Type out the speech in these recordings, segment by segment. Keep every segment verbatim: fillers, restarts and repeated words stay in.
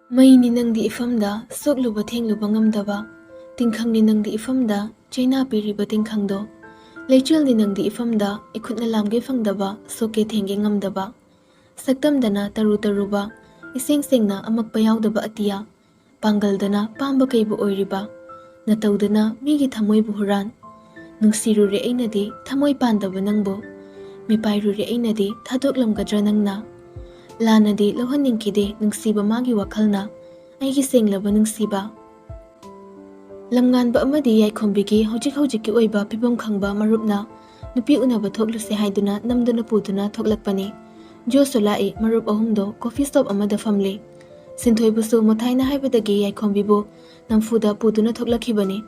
ꯃꯩꯅꯤ ꯅꯪꯗꯤ ꯏꯐꯝꯗ ꯁꯣꯛꯂꯨꯕ ꯊꯦꯡꯂꯨꯕ ꯉꯝꯗꯕ, ꯇꯤꯡꯈꯪꯅꯤ ꯅꯪꯗꯤ ꯏꯐꯝꯗ ꯆꯩꯅꯥ ꯄꯤꯔꯤꯕ ꯇꯤꯡꯈꯪꯗꯣ, ꯂꯩꯆꯤꯜꯅꯤ ꯅꯪꯗꯤ ꯏꯐꯝꯗ ꯏꯈꯨꯠꯅ ꯂꯥꯝꯒꯦ ꯐꯪꯗꯕ, ꯁꯣꯛꯀꯦ ꯊꯦꯡꯒꯦ ꯉꯝꯗꯕ, ꯁꯛꯇꯝꯗꯅ ꯇꯔꯨ ꯇꯔꯨꯕ, ꯏꯁꯦꯡ ꯁꯦꯡꯅ ꯑꯃꯛꯄ ꯌꯥꯎꯗꯕ ꯑꯇꯤꯌꯥ, ꯄꯥꯡꯒꯜꯗꯅ ꯄꯥꯝꯕ ꯀꯩꯕꯨ ꯑꯣꯏꯔꯤꯕ, ꯅꯇꯧꯗꯅ ꯃꯤꯒꯤ ꯊꯃꯣꯏꯕꯨ ꯍꯨꯔꯥꯟ꯫ ꯅꯨꯡꯁꯤꯔꯨꯔꯦ ꯑꯩꯅꯗꯤ ꯊꯃꯣꯏ ꯄꯥꯟꯗꯕ ꯅꯪꯕꯨ, ꯃꯤꯄꯥꯏꯔꯨꯔꯦ ꯑꯩꯅꯗꯤ ꯊꯥꯗꯣꯛꯂꯝꯒꯗ꯭ꯔꯥ ꯅꯪꯅ? ꯂꯥꯟꯅꯗꯤ ꯂꯧꯍꯟꯅꯤꯡꯈꯤꯗꯦ ꯅꯨꯡꯁꯤꯕ ꯃꯥꯒꯤ ꯋꯥꯈꯜꯅ, ꯑꯩꯒꯤ ꯁꯦꯡꯂꯕ ꯅꯨꯡꯁꯤꯕ꯫ ꯂꯝꯉꯥꯟꯕ ꯑꯃꯗꯤ ꯌꯥꯏꯈꯣꯝꯕꯤꯒꯤ ꯍꯧꯖꯤꯛ ꯍꯧꯖꯤꯛꯀꯤ ꯑꯣꯏꯕ ꯐꯤꯕꯝ ꯈꯪꯕ ꯃꯔꯨꯞꯅ ꯅꯨꯄꯤ ꯎꯅꯕ ꯊꯣꯛꯂꯨꯁꯦ ꯍꯥꯏꯗꯨꯅ ꯅꯝꯗꯨꯅ ꯄꯨꯗꯨꯅ ꯊꯣꯛꯂꯛꯄꯅꯤ꯫ ꯖꯣꯁꯁꯨ ꯂꯥꯛꯏ꯫ ꯃꯔꯨꯞ ꯑꯍꯨꯝꯗꯣ ꯀꯣꯐꯤ ꯁꯣꯞ ꯑꯃꯗ ꯐꯝꯂꯤ꯫ ꯁꯤꯟꯊꯣꯏꯕꯨꯁꯨ ꯃꯣꯊꯥꯏꯅ ꯍꯥꯏꯕꯗꯒꯤ ꯌꯥꯏꯈꯣꯝꯕꯤꯕꯨ ꯅꯝꯐꯨꯗ ꯄꯨꯗꯨꯅ ꯊꯣꯛꯂꯛꯈꯤꯕꯅꯤ꯫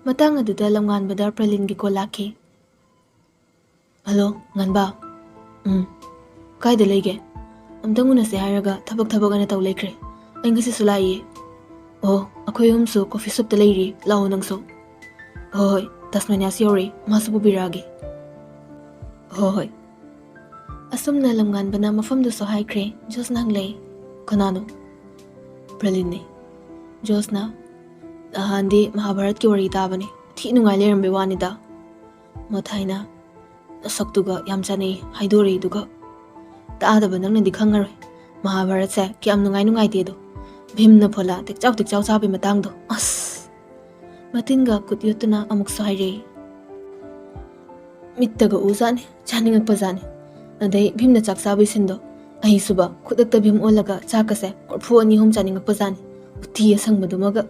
ꯃꯇꯥꯡ ꯑꯗꯨꯗ ꯂꯝꯉꯥꯟꯕꯗ ꯄ꯭ꯔꯂꯤꯟꯒꯤ ꯀꯣꯜ ꯂꯥꯛꯈꯤ꯫ "ꯍꯜꯂꯣ, ꯉꯥꯟꯕ꯫ ꯎꯝ, ꯀꯥꯏꯗ ꯂꯩꯒꯦ? ꯑꯝꯇꯪ ꯎꯅꯁꯦ ꯍꯥꯏꯔꯒ ꯊꯕꯛ ꯊꯕꯛ ꯑꯅ ꯇꯧ ꯂꯩꯈ꯭ꯔꯦ꯫ ꯑꯩ ꯉꯁꯤꯁꯨ ꯂꯥꯛꯏꯌꯦ꯫ ꯑꯣ, ꯑꯩꯈꯣꯏ ꯑꯍꯨꯝꯁꯨ ꯀꯣꯐꯤ ꯁꯣꯞꯇ ꯂꯩꯔꯤ, ꯂꯥꯛꯑꯣ ꯅꯪꯁꯨ꯫ ꯍꯣꯏ ꯍꯣꯏ, ꯇꯁꯃꯅꯤꯌꯥꯁꯨ ꯌꯧꯔꯛꯏ, ꯃꯥꯁꯨ ꯄꯨꯕꯤꯔꯛꯑꯒꯦ꯫ ꯍꯣꯏ ꯍꯣꯏ꯫" ꯑꯁꯨꯝꯅ ꯂꯝꯉꯥꯟꯕꯅ ꯃꯐꯝꯗꯨꯁꯨ ꯍꯥꯏꯈ꯭ꯔꯦ꯫ ꯖꯣꯁꯅ ꯍꯪꯂꯛꯏ, "ꯀꯅꯥꯅꯣ?" "ꯄ꯭ꯔꯂꯤꯟꯅꯦ꯫" ꯖꯣꯁꯅ, "ꯅꯍꯥꯟꯗꯤ ꯃꯍꯥꯚꯥꯔꯠꯀꯤ ꯋꯥꯔꯤ ꯇꯥꯕꯅꯦ, ꯊꯤ ꯅꯨꯡꯉꯥꯏ ꯂꯩꯔꯝꯕꯩ ꯋꯥꯅꯤꯗ꯫" ꯃꯣꯊꯥꯏꯅ, "ꯅꯁꯛꯇꯨꯒ ꯌꯥꯝ ꯆꯥꯅꯩ ꯍꯥꯏꯗꯣꯔꯛꯏꯗꯨꯒ꯫ ꯇꯥꯗꯕ ꯅꯪꯅꯗꯤ ꯈꯪꯉꯔꯣꯏ ꯃꯍꯥꯚꯥꯔꯠꯁꯦ ꯀꯌꯥꯝ ꯅꯨꯡꯉꯥꯏ ꯅꯨꯡꯉꯥꯏꯇꯦꯗꯣ꯫ ꯚꯤꯝꯅ ꯐꯣꯂꯥ ꯇꯦꯛꯆꯥꯎ ꯇꯦꯛꯆꯥꯎ ꯆꯥꯕꯩ ꯃꯇꯥꯡꯗꯣ, ꯑꯁ!" ꯃꯇꯤꯟꯒ ꯈꯨꯠ ꯌꯣꯠꯇꯨꯅ ꯑꯃꯨꯛꯁꯨ ꯍꯥꯏꯔꯛꯏ, "ꯃꯤꯠꯇꯒ ꯎꯖꯥꯠꯅꯤ, ꯆꯥꯅꯤꯡꯉꯛꯄꯖꯥꯠꯅꯤ꯫ ꯑꯗꯩ ꯚꯤꯝꯅ ꯆꯥꯛ ꯆꯥꯕꯩ ꯁꯤꯟꯗꯣ, ꯑꯩꯁꯨꯕ ꯈꯨꯗꯛꯇ ꯚꯤꯝ ꯑꯣꯜꯂꯒ ꯆꯥꯛꯀꯁꯦ ꯀꯣꯔꯐꯨ ꯑꯅꯤ ꯑꯍꯨꯝ ꯆꯥꯅꯤꯡꯉꯛꯄꯖꯥꯠꯅꯤ, ꯎꯇꯤ ꯑꯁꯪꯕꯗꯨꯃꯒ꯫"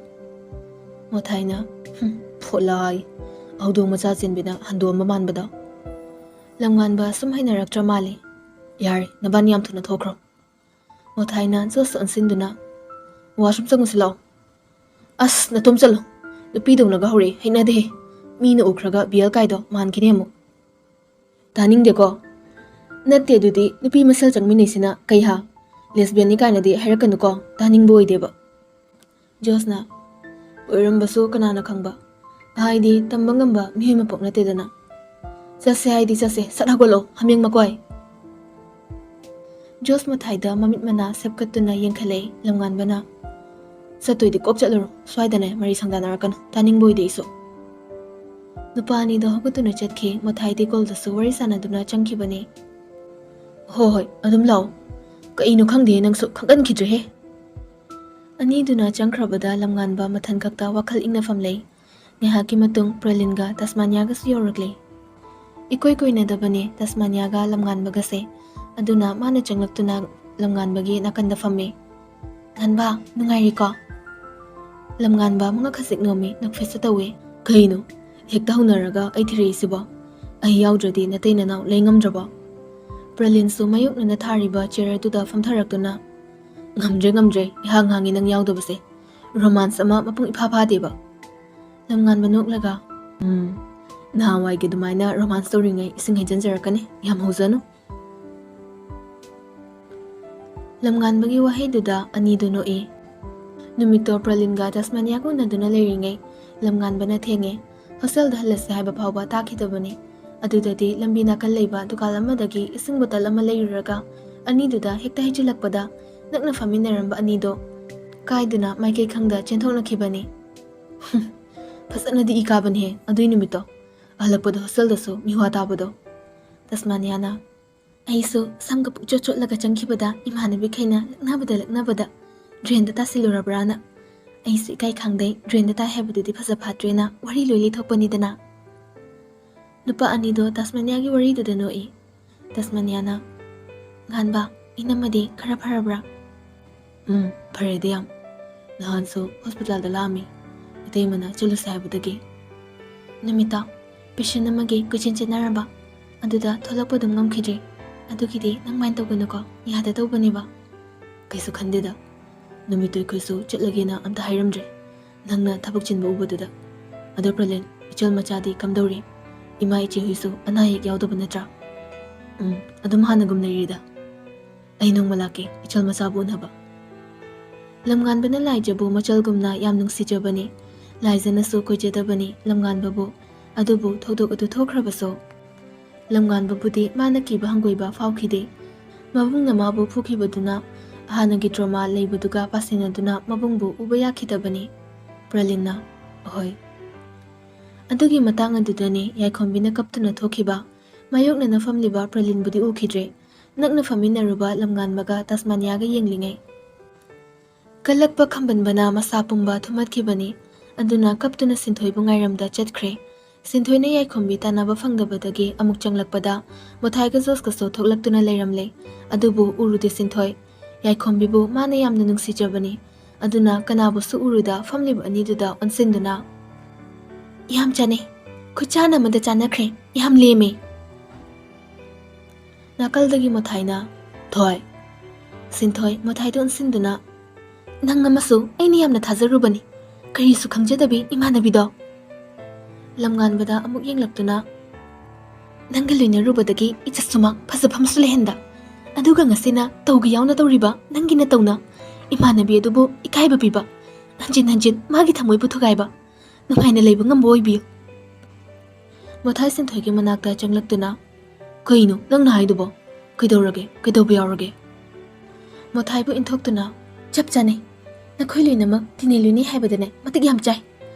ꯃꯣꯊꯥꯏꯅ, "ꯍꯨꯝ, ꯐꯣꯠꯂꯥꯏ, ꯍꯧꯗꯣꯡ ꯃꯆꯥ ꯆꯦꯟꯕꯤꯅ ꯍꯟꯗꯣꯛꯑꯝꯕ ꯃꯥꯟꯕꯗꯣ꯫" ꯂꯝꯉꯥꯟꯕ ꯁꯨꯝ ꯍꯩꯅꯔꯛꯇ꯭ꯔ ꯃꯥꯜꯂꯦ꯫ "ꯌꯥꯔꯦ, ꯅꯕꯥꯅꯤ ꯌꯥꯝ ꯊꯨꯅ ꯊꯣꯛꯈ꯭ꯔꯣ꯫" ꯃꯣꯊꯥꯏꯅ ꯖꯣꯁꯇ ꯑꯣꯟꯁꯤꯟꯗꯨꯅ, "ꯋꯥꯁꯔꯨꯝ ꯆꯪꯉꯨꯁꯤ ꯂꯥꯛꯑꯣ꯫" "ꯑꯁ, ꯅꯇꯣꯝ ꯆꯠꯂꯣ꯫ ꯅꯨꯄꯤꯗꯧꯅꯒ ꯍꯧꯔꯛꯑꯦ, ꯍꯩꯅꯗꯦꯍꯦ꯫ ꯃꯤꯅ ꯎꯈ꯭ꯔꯒ ꯕꯤꯌꯦꯜ ꯀꯥꯏꯗꯣ ꯃꯥꯟꯈꯤꯅꯤ ꯑꯃꯨꯛ꯫" "ꯇꯥꯅꯤꯡꯗꯦꯀꯣ꯫" "ꯅꯠꯇꯦ, ꯑꯗꯨꯗꯤ ꯅꯨꯄꯤ ꯃꯁꯦꯜ ꯆꯪꯃꯤꯟꯅꯩꯁꯤꯅ ꯀꯩ ꯍꯥ? ꯂꯦꯁꯕꯤꯌꯟꯅꯤ ꯀꯥꯏꯅꯗꯤ ꯍꯥꯏꯔꯛꯀꯅꯨꯀꯣ, ꯇꯥꯅꯤꯡꯕ ꯑꯣꯏꯗꯦꯕ꯫" ꯖꯣꯁꯅ, "ꯑꯣꯏꯔꯝꯕꯁꯨ ꯀꯅꯥꯅ ꯈꯪꯕ? ꯍꯥꯏꯗꯤ ꯇꯝꯕ ꯉꯝꯕ ꯃꯤꯑꯣꯏ ꯃꯄꯣꯛ ꯅꯠꯇꯦꯗꯅ꯫" "ꯆꯠꯁꯦ ꯍꯥꯏꯗꯤ ꯆꯠꯁꯦ, ꯁꯠ ꯍꯧꯒꯠꯂꯣ, ꯍꯥꯃꯦꯡ ꯃꯀꯣꯏ!" ꯖꯣꯁ ꯃꯊꯥꯏꯗ ꯃꯃꯤꯠ ꯃꯅꯥ ꯁꯦꯞꯀꯠꯇꯨꯅ ꯌꯦꯡꯈꯠꯂꯛꯏ ꯂꯝꯉꯥꯟꯕꯅ꯫ ꯆꯠꯇꯣꯏꯗꯤ ꯀꯣꯛ ꯆꯠꯂꯨꯔꯣ, ꯁ꯭ꯋꯥꯏꯗꯅꯦ ꯃꯔꯩ ꯁꯪꯗꯥꯅꯔꯛꯀꯅꯨ, ꯇꯥꯅꯤꯡꯕ ꯑꯣꯏꯗꯦ ꯑꯩꯁꯨ꯫ ꯅꯨꯄꯥ ꯑꯅꯤꯗꯣ ꯍꯧꯒꯠꯇꯨꯅ ꯆꯠꯈꯤ꯫ ꯃꯣꯊꯥꯏ ꯇꯦꯀꯣꯜꯗꯁꯨ ꯋꯥꯔꯤ ꯁꯥꯟꯅꯗꯨꯅ ꯆꯪꯈꯤꯕꯅꯤ꯫ "ꯍꯣ ꯍꯣꯏ, ꯑꯗꯨꯝ ꯂꯥꯛꯑꯣ꯫ ꯀꯩꯅꯣ ꯈꯪꯗꯦ, ꯅꯪꯁꯨ ꯈꯪꯒꯟꯈꯤꯗ꯭ꯔꯦꯍꯦ꯫" ꯑꯅꯤꯗꯨꯅ ꯆꯪꯈ꯭ꯔꯕꯗ ꯂꯝꯉꯥꯟꯕ ꯃꯊꯟ ꯈꯛꯇ ꯋꯥꯈꯜ ꯏꯪꯅꯐꯝ ꯂꯩ꯫ ꯉꯥꯏꯍꯥꯛꯀꯤ ꯃꯇꯨꯡ ꯄ꯭ꯔꯂꯤꯟꯒ ꯇꯁꯃꯥꯅꯤꯌꯥꯒꯁꯨ ꯌꯧꯔꯛꯂꯦ꯫ ꯏꯀꯣꯏ ꯀꯣꯏꯅꯗꯕꯅꯦ ꯇꯁꯃꯥꯅꯤꯌꯥꯒ ꯂꯝꯉꯥꯟꯕꯒꯁꯦ꯫ ꯑꯗꯨꯅ ꯃꯥꯅ ꯆꯪꯂꯛꯇꯨꯅ ꯂꯝꯉꯥꯟꯕꯒꯤ ꯅꯥꯀꯟꯗ ꯐꯝꯃꯦ꯫ "ꯉꯥꯟꯕ, ꯅꯨꯡꯉꯥꯏꯔꯤꯀꯣ?" ꯂꯝꯉꯥꯟꯕ ꯃꯉꯛ ꯈꯖꯤꯛ ꯅꯣꯝꯃꯤ, ꯅꯣꯛꯐꯦꯠꯁꯨ ꯇꯧꯋꯦ꯫ "ꯀꯩꯅꯣ? ꯍꯦꯛꯇ ꯍꯧꯅꯔꯒ ꯑꯩ ꯊꯤꯔꯛꯏꯁꯤꯕꯣ? ꯑꯩ ꯌꯥꯎꯗ꯭ꯔꯗꯤ ꯅꯇꯩ ꯅꯅꯥꯎ ꯂꯩ ꯉꯝꯗ꯭ꯔꯕꯣ?" ꯄ꯭ꯔꯂꯤꯟꯁꯨ ꯃꯥꯌꯣꯛꯅꯅ ꯊꯥꯔꯤꯕ ꯆꯤꯌꯔꯗꯨꯗ ꯐꯝꯊꯔꯛꯇꯨꯅ, "ꯉꯝꯗ꯭ꯔꯦ, ꯉꯝꯗ꯭ꯔꯦ, ꯏꯍꯥꯡ ꯍꯥꯡꯉꯤ ꯅꯪ ꯌꯥꯎꯗꯕꯁꯦ꯫ ꯔꯣꯃꯥꯟꯁ ꯑꯃ ꯃꯄꯨꯡ ꯏꯐꯥ ꯐꯥꯗꯦꯕ꯫" ꯂꯝꯉꯥꯟꯕ ꯅꯣꯛꯂꯒ, "ꯎꯝ, ꯅꯍꯥꯟꯋꯥꯏꯒꯤ ꯑꯗꯨꯃꯥꯏꯅ ꯔꯣꯃꯥꯟꯁ ꯇꯧꯔꯤꯉꯩ ꯏꯁꯤꯡ ꯍꯩꯖꯤꯟꯖꯔꯛꯀꯅꯤ, ꯌꯥꯝ ꯍꯧꯖꯅꯨ꯫" ꯂꯝꯉꯥꯟꯕꯒꯤ ꯋꯥꯍꯩꯗꯨꯗ ꯑꯅꯤꯗꯨ ꯅꯣꯛꯏ꯫ ꯅꯨꯃꯤꯠꯇꯣ ꯄ꯭ꯔꯂꯤꯟꯒ ꯇꯁꯃꯥꯅꯤꯌꯥꯒ ꯎꯅꯗꯨꯅ ꯂꯩꯔꯤꯉꯩ ꯂꯝꯉꯥꯟꯕꯅ ꯊꯦꯡꯉꯦ꯫ ꯍꯣꯁꯇꯦꯜꯗ ꯍꯜꯂꯁꯦ ꯍꯥꯏꯕ ꯐꯥꯎꯕ ꯇꯥꯈꯤꯗꯕꯅꯤ꯫ ꯑꯗꯨꯗꯗꯤ ꯂꯝꯕꯤ ꯅꯥꯀꯜ ꯂꯩꯕ ꯗꯨꯀꯥꯟ ꯑꯃꯗꯒꯤ ꯏꯁꯤꯡ ꯕꯣꯇꯜ ꯑꯃ ꯂꯩꯔꯨꯔꯒ ꯑꯅꯤꯗꯨꯗ ꯍꯦꯛꯇ ꯍꯩꯖꯤꯜꯂꯛꯄꯗ ꯅꯛꯅ ꯐꯝꯃꯤꯟꯅꯔꯝꯕ ꯑꯅꯤꯗꯣ ꯀꯥꯏꯗꯨꯅ ꯃꯥꯏꯀꯩ ꯈꯪꯗ ꯆꯦꯟꯊꯣꯛꯅꯈꯤꯕꯅꯤ꯫ ꯐꯖꯅꯗꯤ ꯏ ꯀꯥꯕꯅꯤꯍꯦ ꯑꯗꯨꯏ ꯅꯨꯃꯤꯠꯇꯣ꯫ ꯍꯜꯂꯛꯄꯗ ꯍꯣꯁꯇꯦꯜꯗꯁꯨ ꯃꯤꯋꯥ ꯇꯥꯕꯗꯣ꯫ ꯇꯁꯃꯥꯅꯤꯌꯥꯅ, "ꯑꯩꯁꯨ ꯁꯝꯒ ꯄꯨꯛꯆꯣꯠ ꯆꯣꯠꯂꯒ ꯆꯪꯈꯤꯕꯗ ꯏꯃꯥꯟꯅꯕꯤꯈꯩꯅ ꯂꯛꯅꯕꯗ ꯂꯛꯅꯕꯗ ꯗ꯭ꯔꯦꯟꯗ ꯇꯥꯁꯤꯜꯂꯨꯔꯕ꯭ꯔꯥꯅ꯫ ꯑꯩꯁꯨ ꯏꯀꯥꯏ ꯈꯪꯗꯩ ꯗ꯭ꯔꯦꯟꯗ ꯇꯥꯏ ꯍꯥꯏꯕꯗꯨꯗꯤ ꯐꯖ ꯐꯠꯇ꯭ꯔꯦꯅ ꯋꯥꯔꯤ ꯂꯣꯏ ꯂꯤꯊꯣꯛꯄꯅꯤꯗꯅ꯫" ꯅꯨꯄꯥ ꯑꯅꯤꯗꯣ ꯇꯁꯃꯥꯅꯤꯌꯥꯒꯤ ꯋꯥꯔꯤꯗꯨꯗ ꯅꯣꯛꯏ꯫ ꯇꯁꯃꯥꯅꯤꯌꯥꯅ, "ꯉꯥꯟꯕ, ꯏꯅꯝꯃꯗꯤ ꯈꯔ ꯐꯔꯕ꯭ꯔꯥ?" "ꯎꯝ, ꯐꯔꯦꯗ ꯌꯥꯝ꯫ ꯅꯍꯥꯟꯁꯨ ꯍꯣꯁꯄꯤꯇꯥꯜꯗ ꯂꯥꯛꯑꯝꯃꯤ, ꯏꯇꯩꯃꯅ ꯆꯠꯂꯨꯁꯦ ꯍꯥꯏꯕꯗꯒꯤ꯫ ꯅꯨꯃꯤꯠꯇꯣ ꯄꯦꯁꯦꯟ ꯑꯃꯒꯤ ꯀꯣꯏꯆꯦꯟ ꯆꯦꯟꯅꯔꯝꯕ, ꯑꯗꯨꯗ ꯊꯣꯛꯂꯛꯄ ꯑꯗꯨꯝ ꯉꯝꯈꯤꯗ꯭ꯔꯦ꯫ ꯑꯗꯨꯒꯤꯗꯤ ꯅꯪ ꯃꯥꯏꯟ ꯇꯧꯒꯅꯨꯀꯣ, ꯌꯥꯗ ꯇꯧꯕꯅꯦꯕ꯫" "ꯀꯩꯁꯨ ꯈꯟꯗꯦꯗ, ꯅꯨꯃꯤꯠꯇꯣ ꯑꯩꯈꯣꯏꯁꯨ ꯆꯠꯂꯒꯦꯅ ꯑꯝꯇ ꯍꯥꯏꯔꯝꯗ꯭ꯔꯦ, ꯅꯪꯅ ꯊꯕꯛ ꯆꯤꯟꯕ ꯎꯕꯗꯨꯗ꯫ ꯑꯗꯣ ꯄ꯭ꯔꯂꯤꯟ, ꯏꯆꯜ ꯃꯆꯥꯗꯤ ꯀꯝꯗꯧꯔꯤ? ꯏꯃꯥ ꯏꯆꯦ ꯍꯣꯏꯁꯨ ꯑꯅꯥ ꯑꯌꯦꯛ ꯌꯥꯎꯗꯕ ꯅꯠꯇ꯭ꯔꯥ?" "ꯎꯝ, ꯑꯗꯨꯝ ꯍꯥꯟꯅꯒꯨꯝ ꯂꯩꯔꯤꯗ꯫ ꯑꯩ ꯅꯣꯡꯃ ꯂꯥꯛꯀꯦ ꯏꯆꯜ ꯃꯆꯥꯕꯨ ꯎꯅꯕ꯫" ꯂꯝꯉꯥꯟꯕꯅ ꯂꯥꯏꯖꯕꯨ ꯃꯆꯜꯒꯨꯝꯅ ꯌꯥꯝ ꯅꯨꯡꯁꯤꯖꯕꯅꯤ꯫ ꯂꯥꯏꯖꯅꯁꯨ ꯀꯣꯏꯖꯗꯕꯅꯤ ꯂꯝꯉꯥꯟꯕꯕꯨ꯫ ꯑꯗꯨꯕꯨ ꯊꯧꯗꯣꯛ ꯑꯗꯨ ꯊꯣꯛꯈ꯭ꯔꯕꯁꯨ ꯂꯝꯉꯥꯟꯕꯕꯨꯗꯤ ꯃꯥꯅ ꯀꯤꯕ ꯍꯪꯒꯣꯏꯕ ꯐꯥꯎꯈꯤꯗꯦ꯫ ꯃꯕꯨꯡꯅ ꯃꯥꯕꯨ ꯐꯨꯈꯤꯕꯗꯨꯅ ꯍꯥꯟꯅꯒꯤ ꯇ꯭ꯔꯣꯃꯥ ꯂꯩꯕꯗꯨꯒ ꯄꯥꯁꯤꯟꯅꯗꯨꯅ ꯃꯕꯨꯡꯕꯨ ꯎꯕ ꯌꯥꯈꯤꯗꯕꯅꯤ꯫ ꯄ꯭ꯔꯂꯤꯟꯅ, "ꯑꯍꯣꯏ꯫" ꯑꯗꯨꯒꯤ ꯃꯇꯥꯡ ꯑꯗꯨꯗꯅꯤ ꯌꯥꯏꯈꯣꯝꯕꯤꯅ ꯀꯞꯇꯨꯅ ꯊꯣꯛꯈꯤꯕ꯫ ꯃꯥꯌꯣꯛꯅꯅ ꯐꯝꯂꯤꯕ ꯄ꯭ꯔꯂꯤꯟꯕꯨꯗꯤ ꯎꯈꯤꯗ꯭ꯔꯦ꯫ ꯅꯛꯅ ꯐꯝꯃꯤꯟꯅꯔꯨꯕ ꯂꯝꯉꯥꯟꯕꯒ ꯇꯥꯁꯃꯥꯅꯤꯌꯥꯒ ꯌꯦꯡꯂꯤꯉꯩ, ꯀꯜꯂꯛꯄ ꯈꯝꯕꯟꯕꯅ ꯃꯁꯥ ꯄꯨꯝꯕ ꯊꯨꯝꯍꯠꯈꯤꯕꯅꯤ꯫ ꯑꯗꯨꯅ ꯀꯞꯇꯨꯅ ꯁꯤꯟꯊꯣꯏꯕꯨ ꯉꯥꯏꯔꯝꯗ ꯆꯠꯈ꯭ꯔꯦ꯫ ꯁꯤꯟꯊꯣꯏꯅ ꯌꯥꯏꯈꯣꯝꯕꯤ ꯇꯥꯟꯅꯕ ꯐꯪꯗꯕꯗꯒꯤ ꯑꯃꯨꯛ ꯆꯪꯂꯛꯄꯗ ꯃꯣꯊꯥꯏꯒ ꯖꯣꯁꯀꯁꯨ ꯊꯣꯛꯂꯛꯇꯨꯅ ꯂꯩꯔꯝꯂꯦ꯫ ꯑꯗꯨꯕꯨ ꯎꯔꯨꯗꯦ ꯁꯤꯟꯊꯣꯏ꯫ ꯌꯥꯏꯈꯣꯝꯕꯤꯕꯨ ꯃꯥꯅ ꯌꯥꯝꯅ ꯅꯨꯡꯁꯤꯖꯕꯅꯤ꯫ ꯑꯗꯨꯅ ꯀꯅꯥꯕꯨꯁꯨ ꯎꯔꯨꯗ ꯐꯝꯂꯤꯕ ꯑꯅꯤꯗꯨꯗ ꯑꯣꯟꯁꯤꯟꯗꯨꯅ, "ꯌꯥꯝ ꯆꯥꯅꯩ꯫ ꯈꯨꯠꯆꯥꯟ ꯑꯃꯗ ꯆꯥꯅꯈ꯭ꯔꯦ꯫ ꯌꯥꯝ ꯂꯦꯝꯃꯦ꯫" ꯅꯥꯀꯜꯗꯒꯤ ꯃꯣꯊꯥꯏꯅ, "ꯊꯣꯏ꯫" ꯁꯤꯟꯊꯣꯏ ꯃꯣꯊꯥꯏꯗ ꯑꯣꯟꯁꯤꯟꯗꯨꯅ, "ꯅꯪ ꯑꯃꯁꯨ ꯑꯩꯅ ꯌꯥꯝꯅ ꯊꯥꯖꯔꯨꯕꯅꯤ꯫ ꯀꯔꯤꯁꯨ ꯈꯪꯖꯗꯕꯤ ꯏꯃꯥꯟꯅꯕꯤꯗꯣ꯫" ꯂꯝꯉꯥꯟꯕꯗ ꯑꯃꯨꯛ ꯌꯦꯡꯂꯛꯇꯨꯅ, "ꯅꯪꯒ ꯂꯣꯏꯅꯔꯨꯕꯗꯒꯤ ꯏꯖꯠꯁꯨꯃꯥꯡ ꯐꯖꯐꯝꯁꯨ ꯂꯩꯍꯟꯗ꯫ ꯑꯗꯨꯒ ꯉꯁꯤꯅ ꯇꯧꯒ ꯌꯥꯎꯅ ꯇꯧꯔꯤꯕ ꯅꯪꯒꯤ ꯅꯇꯧꯅ ꯏꯃꯥꯟꯅꯕꯤ ꯑꯗꯨꯕꯨ ꯏꯀꯥꯏꯕ ꯄꯤꯕ, ꯍꯟꯖꯤꯟ ꯍꯟꯖꯤꯟ ꯃꯥꯒꯤ ꯊꯃꯣꯏꯕꯨ ꯊꯨꯒꯥꯏꯕ꯫ ꯅꯨꯡꯉꯥꯏꯅ ꯂꯩꯕ ꯉꯝꯕ ꯑꯣꯏꯕꯤꯌꯨ꯫" ꯃꯣꯊꯥꯏ ꯁꯤꯟꯊꯣꯏꯒꯤ ꯃꯅꯥꯛꯇ ꯆꯪꯂꯛꯇꯨꯅ, "ꯀꯩꯅꯣ ꯅꯪꯅ ꯍꯥꯏꯗꯨꯕꯣ? ꯀꯩꯗꯧꯔꯒꯦ? ꯀꯩꯗꯧꯕ ꯌꯥꯎꯔꯒꯦ?" ꯃꯣꯊꯥꯏꯕꯨ ꯏꯟꯊꯣꯛꯇꯨꯅ, "ꯆꯞ ꯆꯥꯅꯩ꯫ ꯅꯈꯣꯏ ꯂꯣꯏꯅꯃꯛ ꯇꯤꯟꯅꯩ ꯂꯣꯏꯅꯩ ꯍꯥꯏꯕꯗꯅꯦ ꯃꯇꯤꯛ ꯌꯥꯝ ꯆꯥꯏ꯫